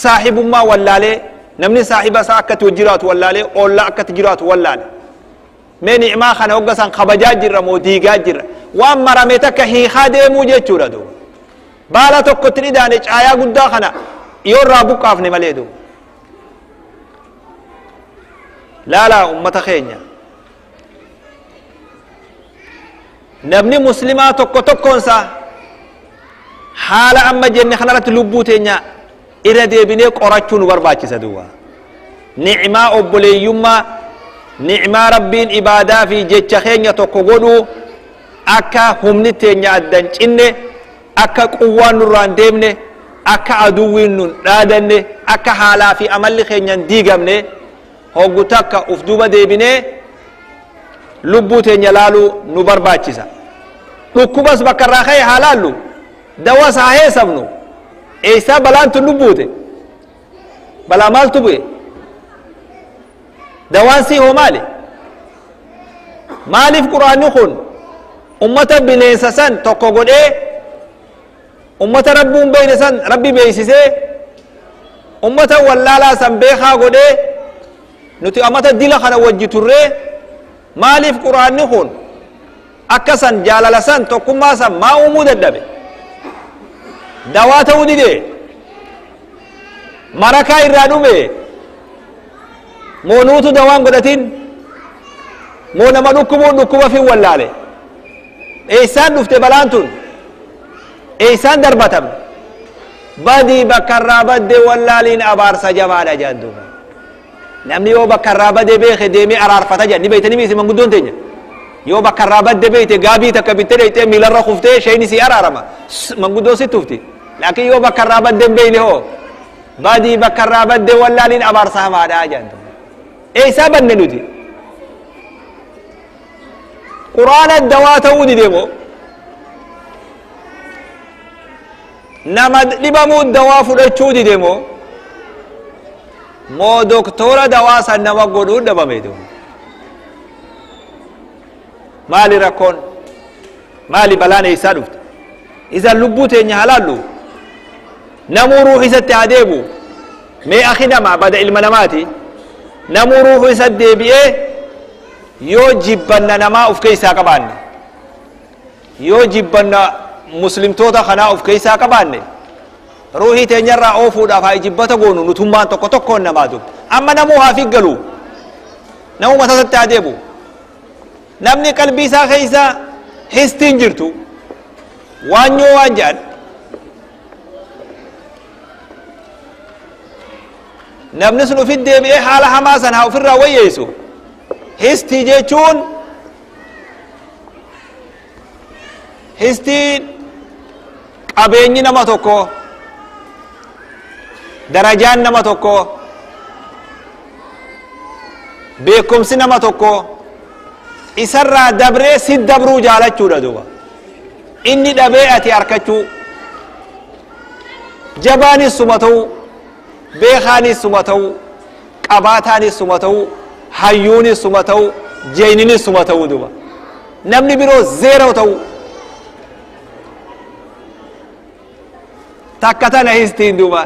saahibummaa wallaalee namni saahiba isaa akkatti jiraatu wallaalee oollaa akkatti jiraatu wallaale mee ni'maa kana hogga san kabajaa jirra moo diigaa jirra waan marame takka hiikaa deemuu jechuudha duuba baala tokkotti dhidaane caayaa guddaa kana yoo irraa buqqaafne malee duuba laalaa ummata keenya namni muslimaa tokko tokkoonsa haala amma jenne kanarratti lubbuu teenya irra deebinee qorachuu nu barbaachisa duuba ni'maa obboleeyyummaa ni'maa rabbiin ibaadaa fi jecha keenya tokko godhuu akka humni teenya addan cinne akka quwwaan nurraan deemne akka aduwwiin nun dhaadanne akka haalaa fi amalli keenya hin diigamne hoggu takka uf duuba deebinee lubbuu teenya laaluu nu barbaachisa dhukkubas bakka irraa ka'e haa laallu dawas haa heesabnu eeysaa balaan tun lubbuute balaa maaltu bu'e dawaan sii hoo maali maaliif quraanni kun ummata bineensa san tokko godhee ummata rabbuun beeyne san rabbi beeysisee ummata wallaalaa san beekaa godhee nuti ummata dila kana wajji turree maaliif quraanni kun akka san jaalala san tokkummaa san maa uumuu dadhabe dawaa ta'uu dide marakaa irraa dhume moo nuutu dawaan godhatin moo nama dhukkubuun dhukkuba fi wallaale eeysaan dhufte balaan tun eeysaan darbatamne badii bakka irraa badde wallaaliin abaarsa jabaadha jedhan duuba namni yoo bakka irraa badde beeke deemee araarfata jedhan ni beeytanii miisi manguddoon teenya yoo bakka irraa badde beeyte gaabii takka bittee dheeytee miilarra kuftee shayni si araarama manguddoo si tufti laakiin yoo bakka irraa badde hin beeyne hoo badii bakka irraa badde wallaaliin abaarsa hamaadha jedhan duuba eeysaa banne nuti quraana dawaa ta'uu dide moo nama dhibamuu dawaa fudhachuu dide moo moo doktora dawaa san nama godhuu dhabame duuba maali rakkoon maali balaan eeysaa dhufte isan lubbuu teenya halaallu namuu ruuhi isatti haa deebu mee akhi namaa bada ilma namaati namuu ruuhu isa deebi'ee yoo jibbanna namaa uf keeysaa qabaanne yoo jibbanna muslimtoota kanaa uf keeysaa qabaanne ruuhii teenyarraa oofuudhaaf haa jibbata goonu nutummaan tokko tokkoon namaa dub amma namuu haa figgalu namuu mataa isatti haa deebu namni qalbii isaa keeysa histiin jirtu waanyoo waan jedhan namni sun ufit deebi'ee haala hamaa san haa ofirraa wayyeessu histii jechuun histiin qabeenyi nama tokko darajaan nama tokko beekumsi nama tokko isarraa dabree si dabruu jaalachuudha duuba inni dhabee ati arkachuu jabaanis suma ta'uu beekaanis suma ta'uu qabaataanis suma ta'uu hayyuunis suma ta'uu jeyninis suma ta'uu duuba namni biroo zeero ta'uu takka tana histiin duuba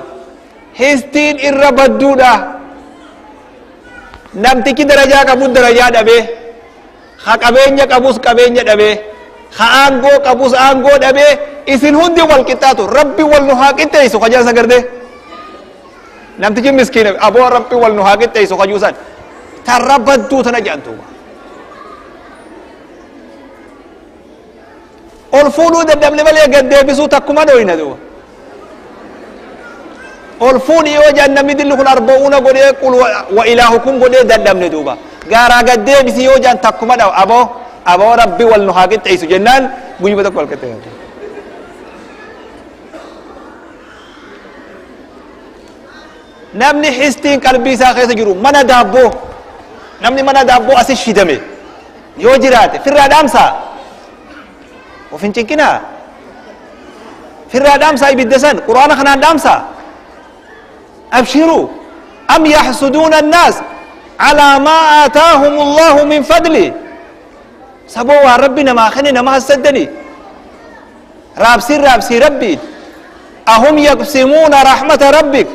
histiin irra badduudha namtichi darajaa qabus darajaa dhabee ha qabeenya qabus qabeenya dhabee ha aangoo qabus aangoo dhabee isin hundi wal qixxaatu rabbi wal nu haa qixxeessu kajaan san gartee namtichi miskiina aboo rabbi wal nu haa qixxeessu kajuu san tarra badduu tana jedhan duuba ol fuudhuu dadhabne malee gad deebisuu takkuma dhoyna duuba ol fuudhi yoo jedhan namni dilli kun arba'uuna godhee qul wa ilaahukum godhee dadhabne duuba gaaraa gad deebisi yoo jedhan takkuma dhaw aboo aboo rabbi wal nu haa qixxeessu jennaan guyyuma tokko wal qixxeessu namni histiin qalbii isaa keessa jiru mana daabboo namni mana daabboo asi shidame yoo jiraate firraa dhaamsaa of hin cinqinaa firraa dhaamsaa ibidda san quraana kanaan dhaamsaa أبشروا. أم يحسدون الناس على ما آتاهم الله من فضله. سبوا ربنا ما خننا ما سدني رابسي رابسي ربي. أهم يقسمون رحمة ربك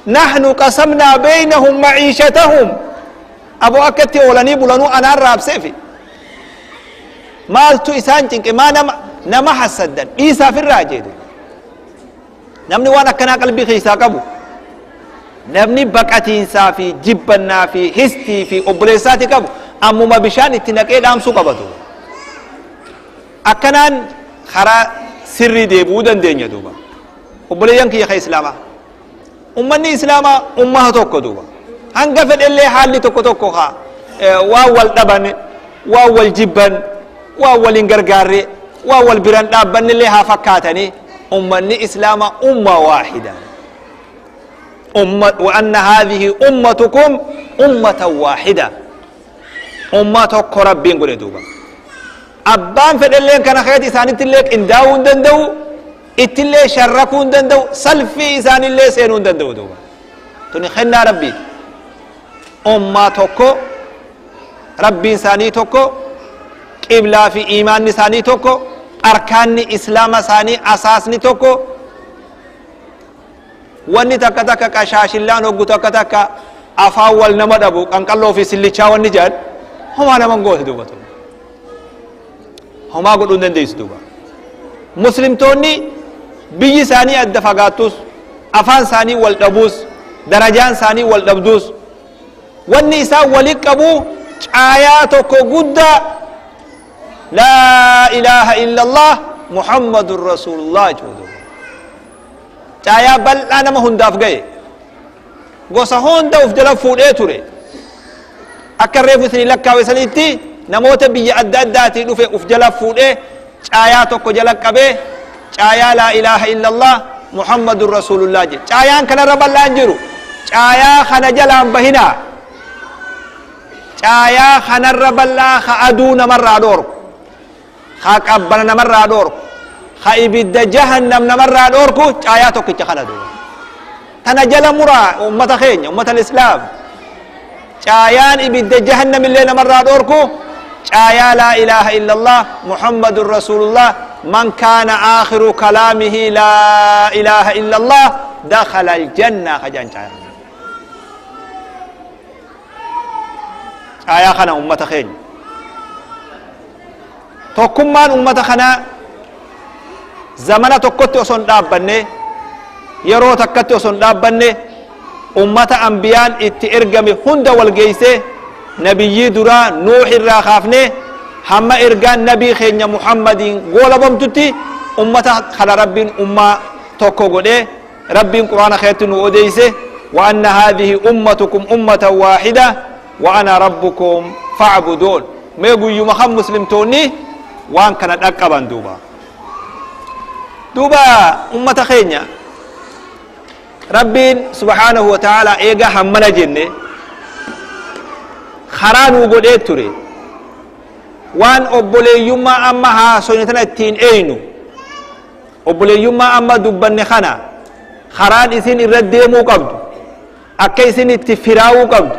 نحن قسمنا بينهم معيشتهم. أبو أكتي ولني بلنو أنا رابسي في مالتو إسان تنك ما نما حسدن إيسا في الراجل. نمني وانا كنا قلبي خيسا قبو نمني بقاتين سافي جبنا في هستي في أبليساتي قبو أمو ما بشان اتنكي دامسو قبطو أكنان خرا سري ديبودن دين يدوبا. أبليان كي يخي إسلاما أمني إسلاما أمها توكو دوبا هنقفل اللي حالي توكو توكو خا واول دبن واول جبن واول انقرقاري واول بران دابن اللي ها فكاتني. أمني إسلاما أمة واحدة أمة، وأن هذه أمتكم أمة واحدة أمة ربين قول دوبا. أبان فدلين كان خيات إساني تلك إنداون دندو إتلي شركون دندو سلفي إساني اللي سينون دندو دوبا. توني خلنا ربي أمة توكو ربي إنساني توكو قبلة في إيمان إنساني توكو أركان إسلام إنساني أساسني توكو. واني تكا تكا كشاش الله نوغو تكا تكا أفاول نمد أبو كان قلو في سليشا والنجاد هما نمان قوت دوبا هما قلو ندنديس دوبا. مسلم توني بيجي ساني الدفقاتوس أفان ساني والدبوس درجان ساني والدبدوس والنساء ولك أبو آياتك قد لا إله إلا الله محمد رسول الله جودو. آيا بل أنا ما هنداف جاي قصة هنداف جلب فود إيه تري أكرر في لك وسنتي نموت بي أدى أداتي نوف أفجلب فود إيه آياتك جلب كبه آيا لا إله إلا الله محمد رسول الله جي. آيان كان رب الله أنجرو آيا خنا جلام بهنا آيا خنا رب الله خأدون مرة دور خاك أبنا مرة دور خايب جهنم مرة دوركو آياتك تخنا دور تنجل مرا أمة خين أمة الإسلام آيان إبد جهنم اللي مرة دوركو آيا لا إله إلا الله محمد رسول الله من كان آخر كلامه لا إله إلا الله دخل الجنة. خجان آيا خنا أمة خين توكمان أمة خنا زمنا tokkotti osoo hin dhaabbanne yeroo takkatti osoo hin dhaabbanne ummata ambiyaan itti ergame hunda wal geeyse nabiyyii duraa Nuux irraa kaafne hamma ergaan nabii keenya Muhammadiin goolabamtutti ummata kana rabbiin ummaa tokko godhe rabbiin quraana keetti nu odeyse wa anna haadhihi ummatukum ummatan waahida wa ana rabbukum fa'buduun. Mee guyyuma kan muslimtoonni waan kana dhaqqaban duuba دوبا أمة خينيا ربين سبحانه وتعالى إيجا همنا جنة خران وقود إتوري وان أبولي يما أما ها سنتنا التين أينو أبولي يما أما دبن خنا خران إسين الرديمو قبض أكا إسين التفراو قبض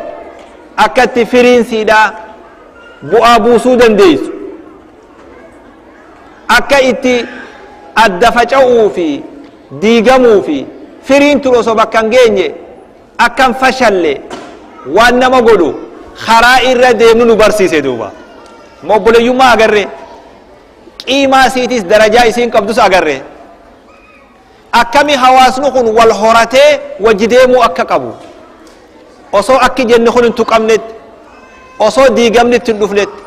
أكا التفرين سيدا بؤابو سودن ديس أكا إتي adda faca'uu fi diigamuu fi firiin turu osoo bakka hin geenye akkan fashalle waan nama godhu karaa irra deemnu nu barsiise duuba. Ma obboleeyyummaa agarre qiimaa isiitis darajaa isiin qabdus agarre akkami hawaasni kun wal horatee wajji deemuu akka qabu osoo akki jenne kun hin tuqamnetti osoo diigamnitti hin dhufnetti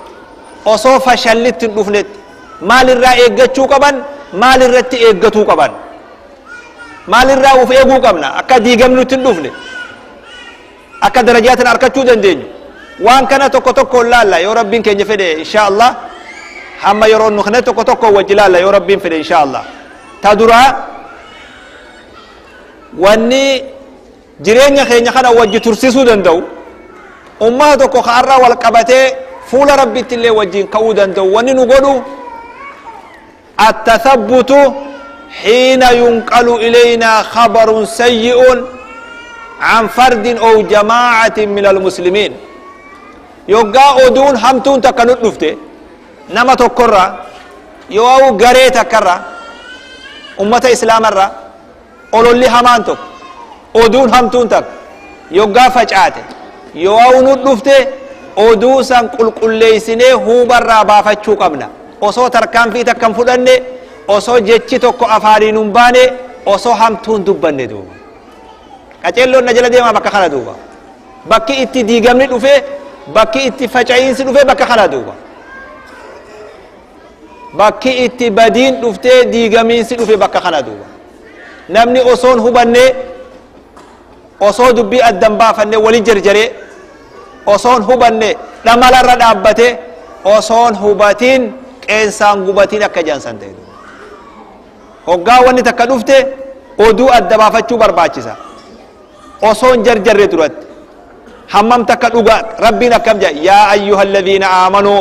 osoo fashallitti hin dhufnetti maalirraa eeggachuu qaban maalirratti eeggatuu qaban maalirraa uf eeguu qabna akka diigamnutti hin dhufne akka darajaatiin arkachuu dandeenyu waan kana tokko tokko laalla yoo rabbiin keenya fedhe insha Allah hamma yeroo nu kana tokko tokko wajji laalla yoo rabbiin fedhe insha Allah. Ta duraa wanni jireenya keenya kana wajji tursiisuu danda'u ummata tokko ka'arraa wal qabatee fuula rabbiitti illee wajjiin ka'uu danda'u wanni nu godhu التثبت حين ينقل إلينا خبر سيء عن فرد أو جماعة من المسلمين. يوغا أدون همتون تكنوت نفته نما تكرر يو غري تكرر أمة إسلام الرا أولو اللي همانتك أدون همتون تك يوغا فجأته يو نوت نفته أدوسا قل قل ليسنه هو برا بافتشو قبنا osoo tarkaanfii takkan fudhanne osoo jechi tokko afaaniin hin baane osoo hamtuun dubbanne duuba qaceelloon na jala deemaa bakka kana duuba bakki itti diigamni dhufe bakki itti faca'iinsi dhufe bakka kana duuba bakki itti badiin dhuftee diigamiinsi dhufe bakka kana duuba namni osoon hubanne osoo dubbii addan baafanne wali jarjaree osoon hubanne dhamalarra dhaabbate osoon hubatiin qeensaan gubatiin akka jaansan ta'e hoggaa wanni takka dhufte oduu adda baafachuu barbaachisa osoon jarjarre duratti hammam takka dhugaa rabbiin akkam jedha yaa ayyuha alladhiina aamanuu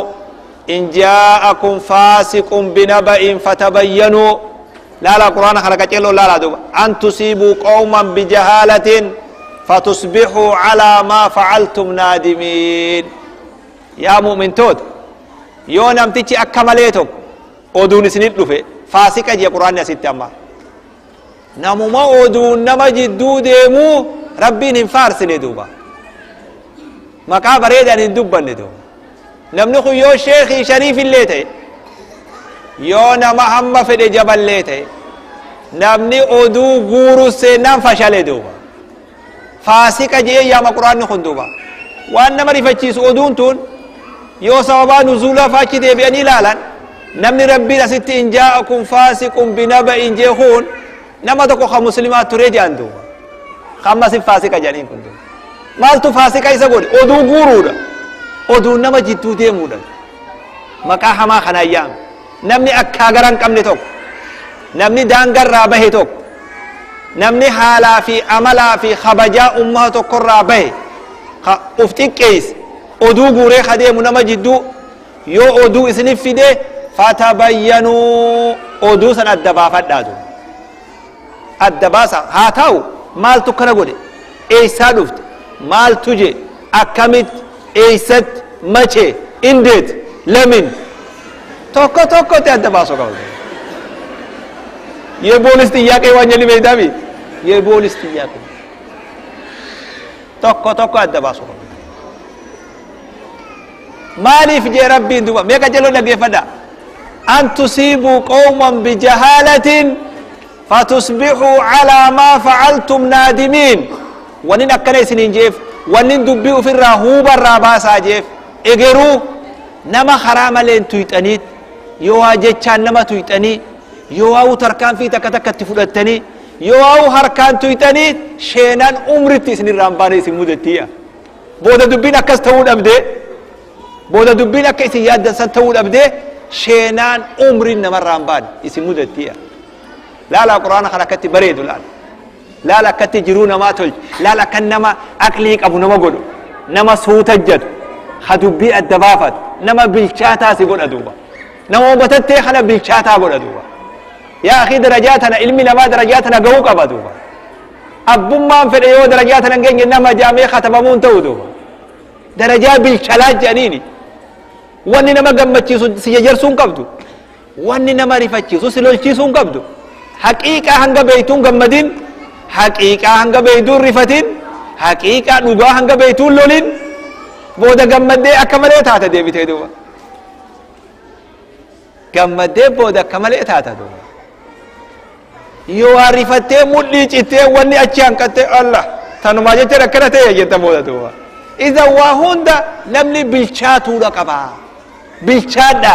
in jaa'akum faasiqun binaba'in fatabayyanuu laala quraana kana qaceelloo laalaa duuba an tusiibuu qawman bijahaalatin fatusbixuu calaa maa facaltum naadimiin. Yaa mu'mintoota yoo namtichi akka malee tokko oduun isinit dhufe faasiqa jee quraanni asitti amma namuma oduun nama jidduu deemuu rabbiin hin faarsine duuba maqaa bareedaan hin dubbanne duuba namni kun yoo sheekii shariif illee ta'e yoo nama hamma fedhe jaballee ta'e namni oduu guuru seenaan fashale duuba faasiqa jee yaama quraanni kun duuba waan nama rifachiisu oduun tun yoo sababaa nuzuulaa faachi deebi'anii ilaalan namni rabbiin asitti in jaa'akum faasiqun binaba'in jeekuun nama tokko ka muslimaa ture jedhan duuba kammasin faasiqa jedhaniin kun duuba maaltu faasiqa isa godhe oduu guuruudha oduun nama jidduu deemuudha maqaa hamaa kanaan yaame namni akkaa gara hin qabne tokko namni daangarraa bahe tokko namni haalaa fi amalaa fi kabajaa ummata tokkorraa bahe ka uf xiqqeesse oduu guuree kadeemu nama jidduu yoo oduu isinif fide fatabayyanuu oduu san adda baafadhaa duuba adda baasa haa ta'u maaltu kana godhe eeysaa dhufte maaltu je akkamitti eeysatti mache indeet lamin tokko tokkotti adda baasuu qaba የፖሊስ ጥያቄ waan jedhi beeytaami የፖሊስ ጥያቄ tokko tokko adda baasuu qaba maaliif jee rabbiin duuba meeqa jaloo dhaggeeffadha an tusiibuu qawman bijahaalatin fatusbixuu calaa maa facaltum naadimiin wannin akkana isiniin jeef wannin dubbii ufirraa huubarraa baasaa jeef egeruu nama karaa maleen tuyxaniit yoo waa jechaan nama tuyxanii yoo waa'u tarkaanfii takka takkatti fudhattanii yoo waa'u harkaan tuyxanii sheenaan umritti isinirraa hin baane isin mudattiya booda dubbiin akkas ta'uu dhabdee booda dubbiin akka isin yaaddan san ta'uu dhabdee sheenaan umriin namarraa hin baane isin mudattiya laala quraana kana akkatti bareedu laala laala akkatti jiruu namaa tolche laala akka nama aqlii qabu nama godhu nama suutajjatu ha dubbii adda baafatu nama bilchaataa si godha duuba nama hubatattee kana bilchaataa godha duuba yaa akhi darajaa tana ilmi namaa darajaa tana gahuu qaba duuba abbummaan fedhe yoo darajaa tana hin geenye nama jaamee katabamuun ta'u duuba darajaa bilchalaa jedhaniini wanni nama gammachiisu si jajarsuu hin qabdu wanni nama rifachiisu si lolchiisuu hin qabdu haqiiqaa hanga beeytuun gammadin haqiiqaa hanga beeytuun rifatin haqiiqaa dhugaa hanga beeytuun lolin booda gammaddee akka malee taata deebitee duuba gammaddee booda akka malee taata duuba yoo waa rifattee mudhii cittee wanni achi hanqattee Allah tanumaa jecha akkana ta'e jetta booda duuba idan waa hunda namni bilchaatuudha qaba bilchaadha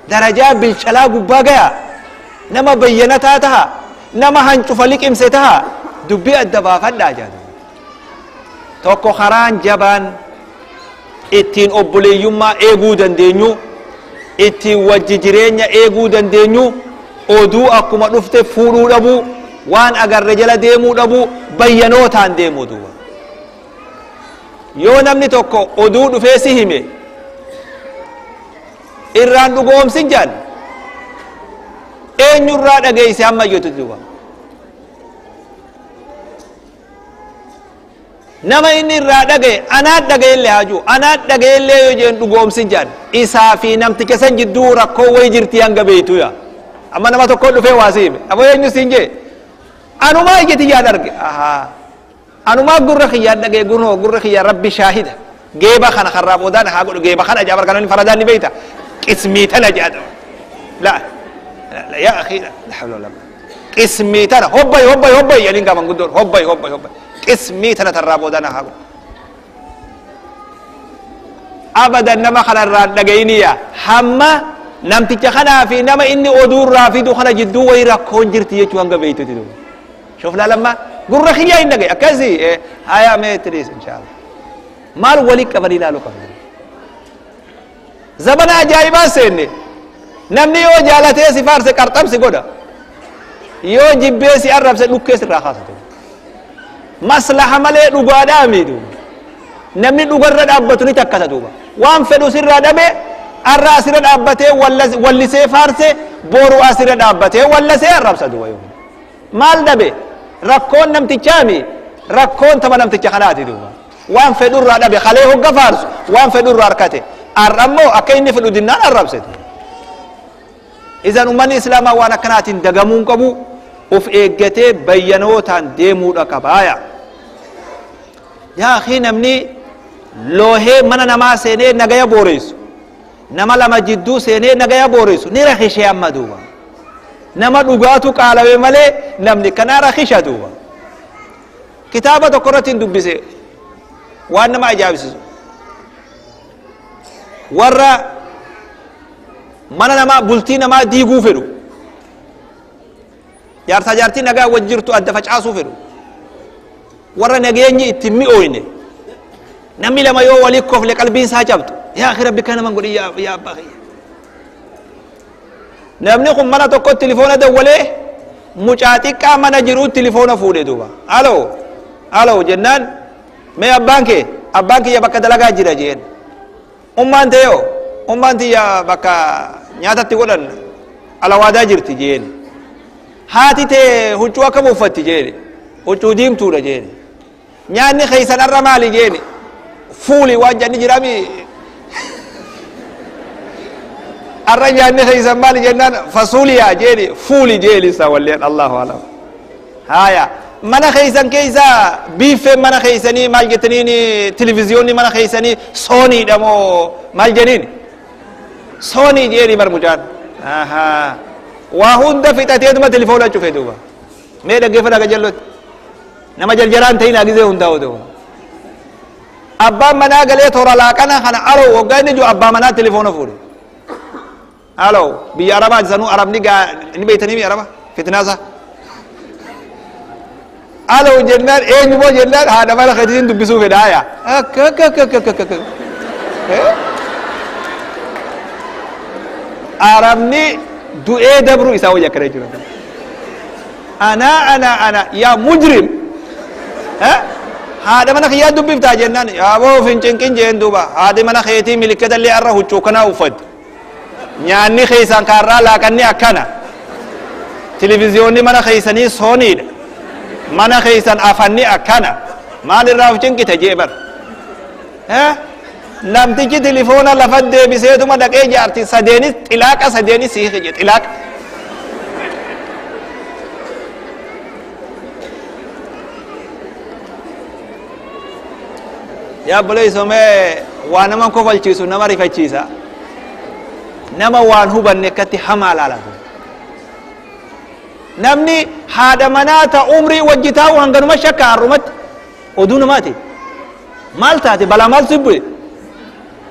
darajaa bilchalaa gubbaa gaya nama bayyanataa taha nama hancufa liqimse taha dubbii adda baafadhaa jedhu tokko karaan jabaan ittiin obboleeyyummaa eeguu dandeenyu ittiin wajji jireenya eeguu dandeenyu oduu akkuma dhufte fuudhuu dhabuu waan agarre jala deemuu dhabuu bayyanootaan deemuu duuba yoo namni tokko oduu dhufee si hime irraan dhugoomsin jedhan eenyurraa dhageeyse hamma jettu duuba Nama inni irraa dhagaye anaa dhagaye haaju anaa dhagaye illee yoo jeen dhugoomsin jaan isaa fi namticha san jidduu rakkoo wayi jirti hanga beeytu yaa amma nama tokko dhufee waa si hime aboo eenyu siin jee anumaa ija tiyyaan arge ahaa anumaa gurra kiyyaan dhagaye gurnoo gurra kiyyaa rabbi shaahida geeba kana karraa boodaan haa godhu geeba kana jaa barkanonni faradaan ni beeyta qismii tana jaa la la yaa akhi la hawla wala qismii tana hobbay hobbay hobbay jedhin gaaman guddoon hobbay hobbay hobbay قسمي تنا ترابودنا هاو أبدا نما خنا رادعينيا هما نمتي خنا في نما إني أدور رافيدو خنا جدو ويرا كونجرتي يجوان قبيتو تدو شوف لا لما قل رخيا إنك أكزي هيا ميتريس إن شاء الله مال ولي كبري لا لو كبري زمن عجائب سيني نمني يو جالته سفار سے کرتم سے گودا يو جبه سي عرب سے لوکے سے راخا سے maslaha malee dhugaadhaa miidhu namni dhugarra dhaabbatu ni takkata duuba waan fedhu sirraa dhabe arra asirra dhaabbatee wallisee faarse boru asirra dhaabbatee wallasee arrabsa duuba yoo maal dhabe rakkoon namtichaami rakkoon tama namticha kanaati duuba waan fedhu irraa dhabe kalee hogga faarsu waan fedhu irraa harkate arrammoo akka inni fedhu dinnaan arrabse izan ummanni islaamaa waan akkanaatiin dagamuu hin qabu uf eeggatee bayyanootaan deemuudha qabaaya yaa akhi namni loohee mana namaa seenee nagaya booreessu nama lama jidduu seenee nagaya booreessu ni rakishee amma duuba nama dhugaatu qaalawe malee namni kanaa rakisha duuba kitaaba tokko irratti hin dubbise waan nama ajaa'ibsiisu warra mana namaa bultii namaa diiguu fedhu jaarsaa jaartii nagaa wajji jirtu adda facaasuu fedhu warra nageenyi itti mi'ooyne namni lama yoo walii kofle qalbiin isaa cabdu yaa akhi rabbi kana naman godhi yaa abbaa kiyya namni kun mana tokko tilifoona dawwalee mucaa xiqqaa mana jiruu tilifoona fuudhe duuba alo alo jennaan mee abbaan kee abbaan kiyya bakka dalagaa jira jeen ummaan teeyoo ummaan tiyya bakka nyaatatti godhan alawaadaa jirti jeen haati tee huccuu akkam uffatti jeeni huccuu diimtuudha jeeni nyaanni keeysan arra maali jeeni fuuli waan janni jirami arra nyaanni keeysan maali jennaan fasuuliyaa jeeni fuuli jeeni isa walleen allahu alam haya mana keeysan keeysa biiffeen mana keeysanii maal jettaniini televiziyoonni mana keeysanii sooniidha moo maal jeniin soonii jeeni bar mucaan ahaa waa hunda fixateetuma telefoona cufe duuba mee dhaggeeffadhaa qajallotti nama jarjaraan ta'in gisee hundaa'u duuba abbaan manaa galee toora laaqana kana alo waggaa inni jiru abbaa manaa telefoona fuudhe alo biyya arabaa sanuu arabni gaa ni beeytanii mi araba fitnaasa alo jennaan eenyu moo jennaan haadha mana keetiin dubbisuu fedha haya akka akka akka akka akka arabni du'ee dabru isaa wayya akkana jechuudha ana ana ana yaa mujrim haadha mana kiyyaa dubbiftaa jennaan yaaboo fincinqin jeen duuba haadhi mana keetii milikkata illee arra huccuu kanaa uffatti nyaanni keeysan kaarraa laaqanni akkana televiziyoonni mana keeysanii sooniidha mana keeysan afanni akkana maal irraa of cinqite jee bar namtichi telefoona lafa deebiseetuma dhaqee jaarti sadeenis xilaaqa sadeenis siike jee xilaaqa yaa obboleessoo mee waa nama kofalchiisu nama rifachiisa nama waan hubanne akkatti hamaa laalatu namni haadha manaa ta umrii wajji taa'u hanganuma shakka har'umatti oduu namaati maal taate balaa maal si bu'e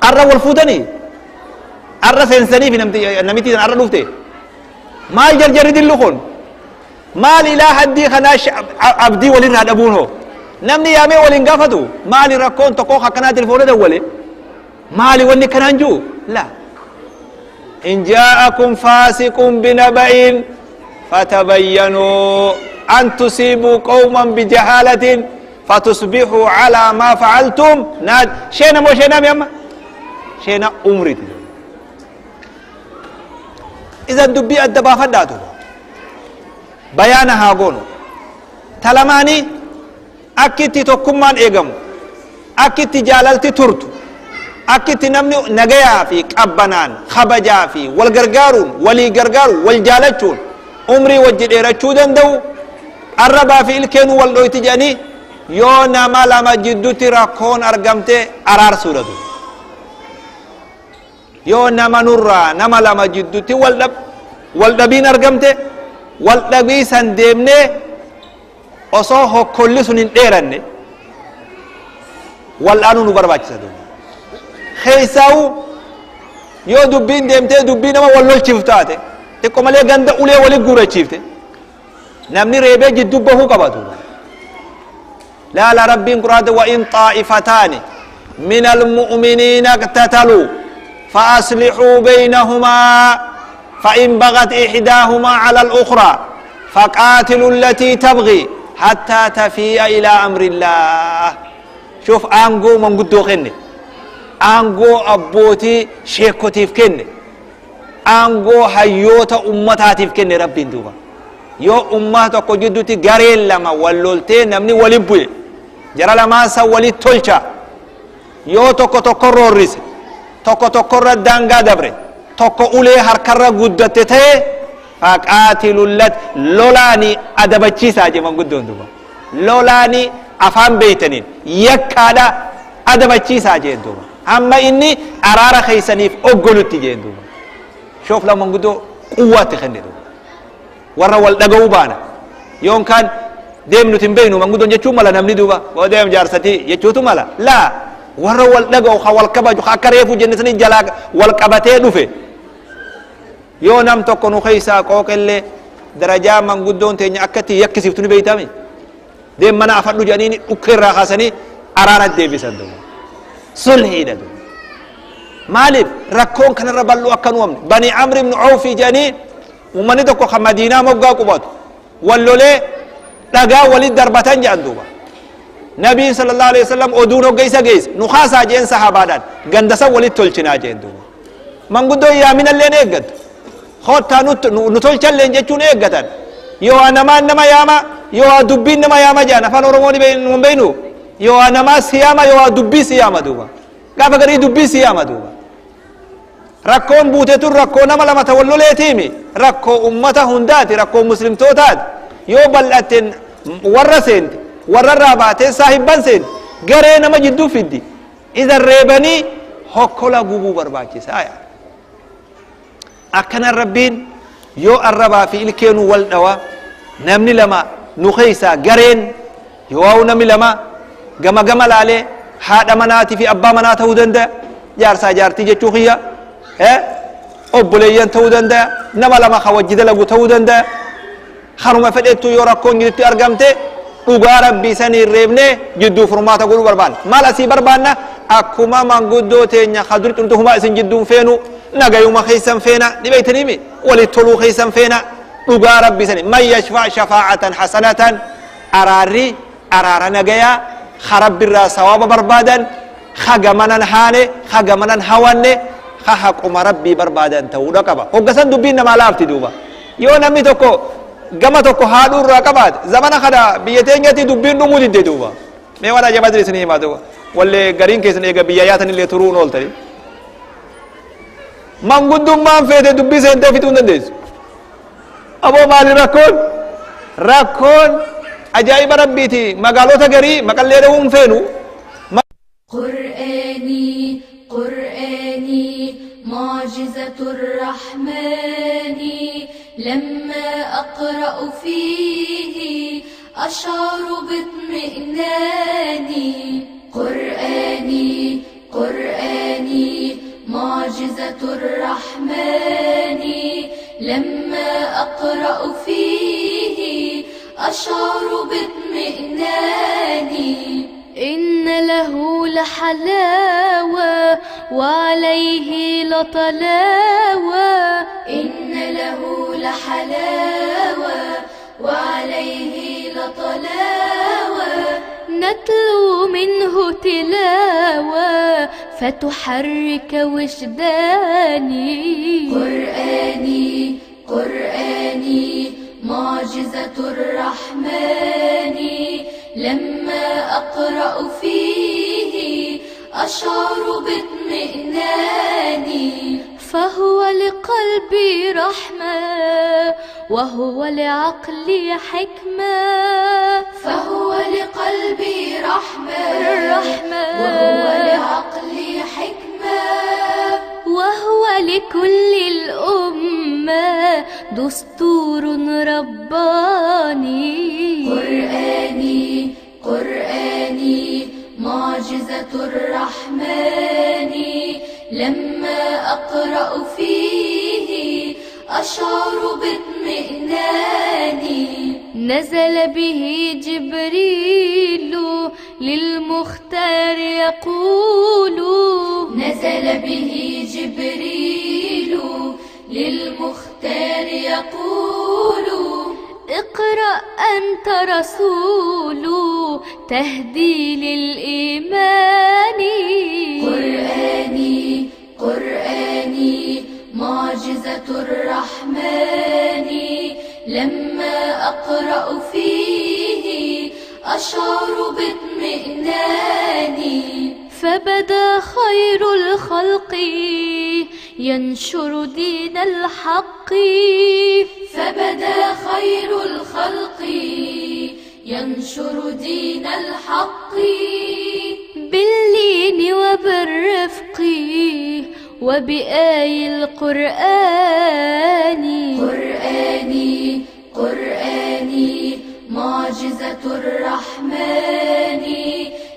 arra wal fuutanii arra seensanii fi namitti arra dhufte maal jarjarri dillu kun maal ilaa haddii kanaa abdii walirraa dhabuun hoo namni yaamee waliin gaafatu maali rakkoon tokko akkanaa telefoona dawwale maali wanni kanaan jiru la in jaa'akum faasiqun binaba'in fatabayyanuu an tusiibuu qawman bijahaalatin fatusbixuu calaa maa facaltum naad sheena moo sheenaami amma sheena umriti idan dubbii adda baafadhaatu bayaana haa goonu talamaanii Akkitti tokkummaan eegamu, akkitti jaalalti turtu, akkitti namni nagayaa fi qabbanaan kabajaa fi wal gargaaruun, walii gargaaruun, wal jaalachuun umrii wajji dheerachuu danda'u. Arrabaa fi ilkeenuu wal dhoyti jedhanii yoo nama lama jidduutti rakkoon argamte araarsuudha. Yoo nama nurraa nama lama jidduutti wal dhabiin argamte, wal dhabii san deemnee osoo hokkolli sun hin dheeranne wal'aanuu nu barbaachisa duuba. Keessaa'u yoo dubbiin deemtee dubbii nama wal lolchiif taate, xiqqoo malee ganda ulee walit guurachiifte, namni reebee jidduu bahuu qaba duuba. Laala, Rabbiin Quraanta: وإن طائفتان من المؤمنين اقتتلوا فأصلحوا بينهما، فإن بغت إحداهما على الأخرى فقاتلوا التي تبغي حتى تفيء إلى أمر الله. شوف، aangoo manguddoo kenne, aangoo abbootii sheekotiif kenne, aangoo hayyoota ummataatiif kenne Rabbiin duuba. Yoo ummata tokko jidduutti gareen lama wal loltee namni walit bu'e, jara lamaan san walit tolcha. Yoo tokko tokko roorrise, tokko tokkorra daangaa dabre, tokko ulee harkarra guddatte ta'e, فقاتلوا التي, lolaani adabachiisaa jee manguddoon duuba. Lolaani afaan beeytaniin yakkaadha adabachiisaa jeen duuba, hamma inni araara keeysaniif oggolutti jeen duuba. Shoof, la manguddoo quwwaatti kenne duuba. Warra wal dhaga'uu baana yoon kaan deem nuti hin beeynu manguddoon jechuun mala, namni duuba deem jaarsatii jechuutu mala. Laa, warra wal dhaga'u, ka wal kabaju, ka akka reefu jenne sanii jalaa wal qabatee dhufe. Yoo nam tokko nu keeysaa qooqellee, darajaa manguddoon teenya akkatti yakkisiiftu ni beeytami. Deem mana afadhu jedhanii dhukkee irraa kaasanii araara deebisan duuba, sulhiidha duuba. Maaliif rakkoon kanarra bal'uu akka nu uumamne? Bani Amri ibnu Awfii jedhanii uummanni tokko kan Madiinaa moggaa qubatu wallolee dhagaa walit darbatan jedhan duuba. Nabiin صلى الله عليه وسلم oduun hogga isa geesse, nu kaasaa jeen sahabaadhaan, ganda san walit tolchinaa jeen duuba. Manguddoon yaaminalleen eeggattu, kottaa nu tolchalleen jechuun eeggatan. Yoo namaan nama yaama, yoo dubbiin nama yaama jedhan, afaan Oromoo ni beeynu. Yoo namaa siyaama, yoo dubbii siyaama duuba. Gaafa garii dubbii siyaama duuba. Rakkoon buute tun rakkoo nama lama ta walloleetiimi, rakkoo ummata hundaati, rakkoo muslimtootaati. Yoo bal'atten warra seente, warra irraa baatee saahibban seente, garee nama jidduu fiddi. Idan reebanii hokkola gubuu barbaachisa. Akkanan Rabbiin yoo arrabaa fi ilkeenuu wal dhawa namni lama nu keeysaa, gareen yoo namni lama gama gama laalee, haadha manaatii fi abbaa manaa ta'uu danda'a, jaarsaa jaartii jechuu kiyya, obboleeyyan ta'uu danda'a, nama lama ka wajji dalagu ta'uu danda'a, haruma fedhettu yoo rakkoon jirutti argamte, dhugaa Rabbii sanii reebnee jidduu furmaata godhuu barbaanna. Maal asii barbaanna? Akkuma manguddoo teenya ka dur cimtu, humaa isin jidduun feenu, nagayuma keeysan feena, ni beeytaniimi, walit toluu keeysan feena. Dhugaa Rabbii sanii من يشفع شفاعة حسنة, araarri araara nagayaa ka Rabbirraa sawaaba barbaadan, ka gamanan haane, ka gamanan hawanne, ka haquma Rabbii barbaadan ta'uudha qaba. Hoggasan dubbiin namaa laafti duuba. Yoo namni tokko gama tokko haadhuu irraa qabaate, zamana kana biyya teenyatti dubbiin dhumuu didde duuba. Mee waan ajaa'ibaa isinii himaa duuba. Wallee gariin keessan eega biyya yaatan illee turuun ooltani. Manguddummaan feete dubbii seentee fixuu hin dandeessu. Aboo, maali rakkoon? Rakkoon ajaa'iba Rabbiiti. Magaalota garii maqallee dha'uu hin feenu. قرآني قرآني معجزة الرحمن، لما أقرأ فيه أشعر باطمئنان. قرآني قرآني معجزة الرحمن، لما أقرأ فيه أشعر باطمئنان. إن له لحلاوة وعليه لطلاوة، إن له لحلاوة وعليه لطلاوة، نتلو منه تلاوة فتحرك وجداني. قرآني قرآني معجزة الرحمن. لما أقرأ فيه أشعر باطمئنان. فهو لقلبي رحمة وهو لعقلي حكمة. فهو لقلبي رحمة وهو لعقلي حكمة. وهو لكل الأمة دستور رباني. قرآني قرآني معجزة الرحمن، لما أقرأ فيه أشعر باطمئنان. نزل به جبريل للمختار يقول. نزل به جبريل للمختار يقول. اقرأ أنت رسول تهدي للإيمان. قرآني قرآني معجزة الرحمن، لما أقرأ فيه أشعر باطمئنان. فبدا خير الخلق ينشر دين الحق. فبدا خير الخلق ينشر دين الحق. باللين وبالرفق وبآي القرآن. قرآني قرآني معجزة الرحمن،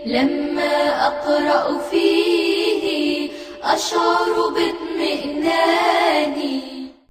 لما أقرأ فيه أشعر باطمئنان.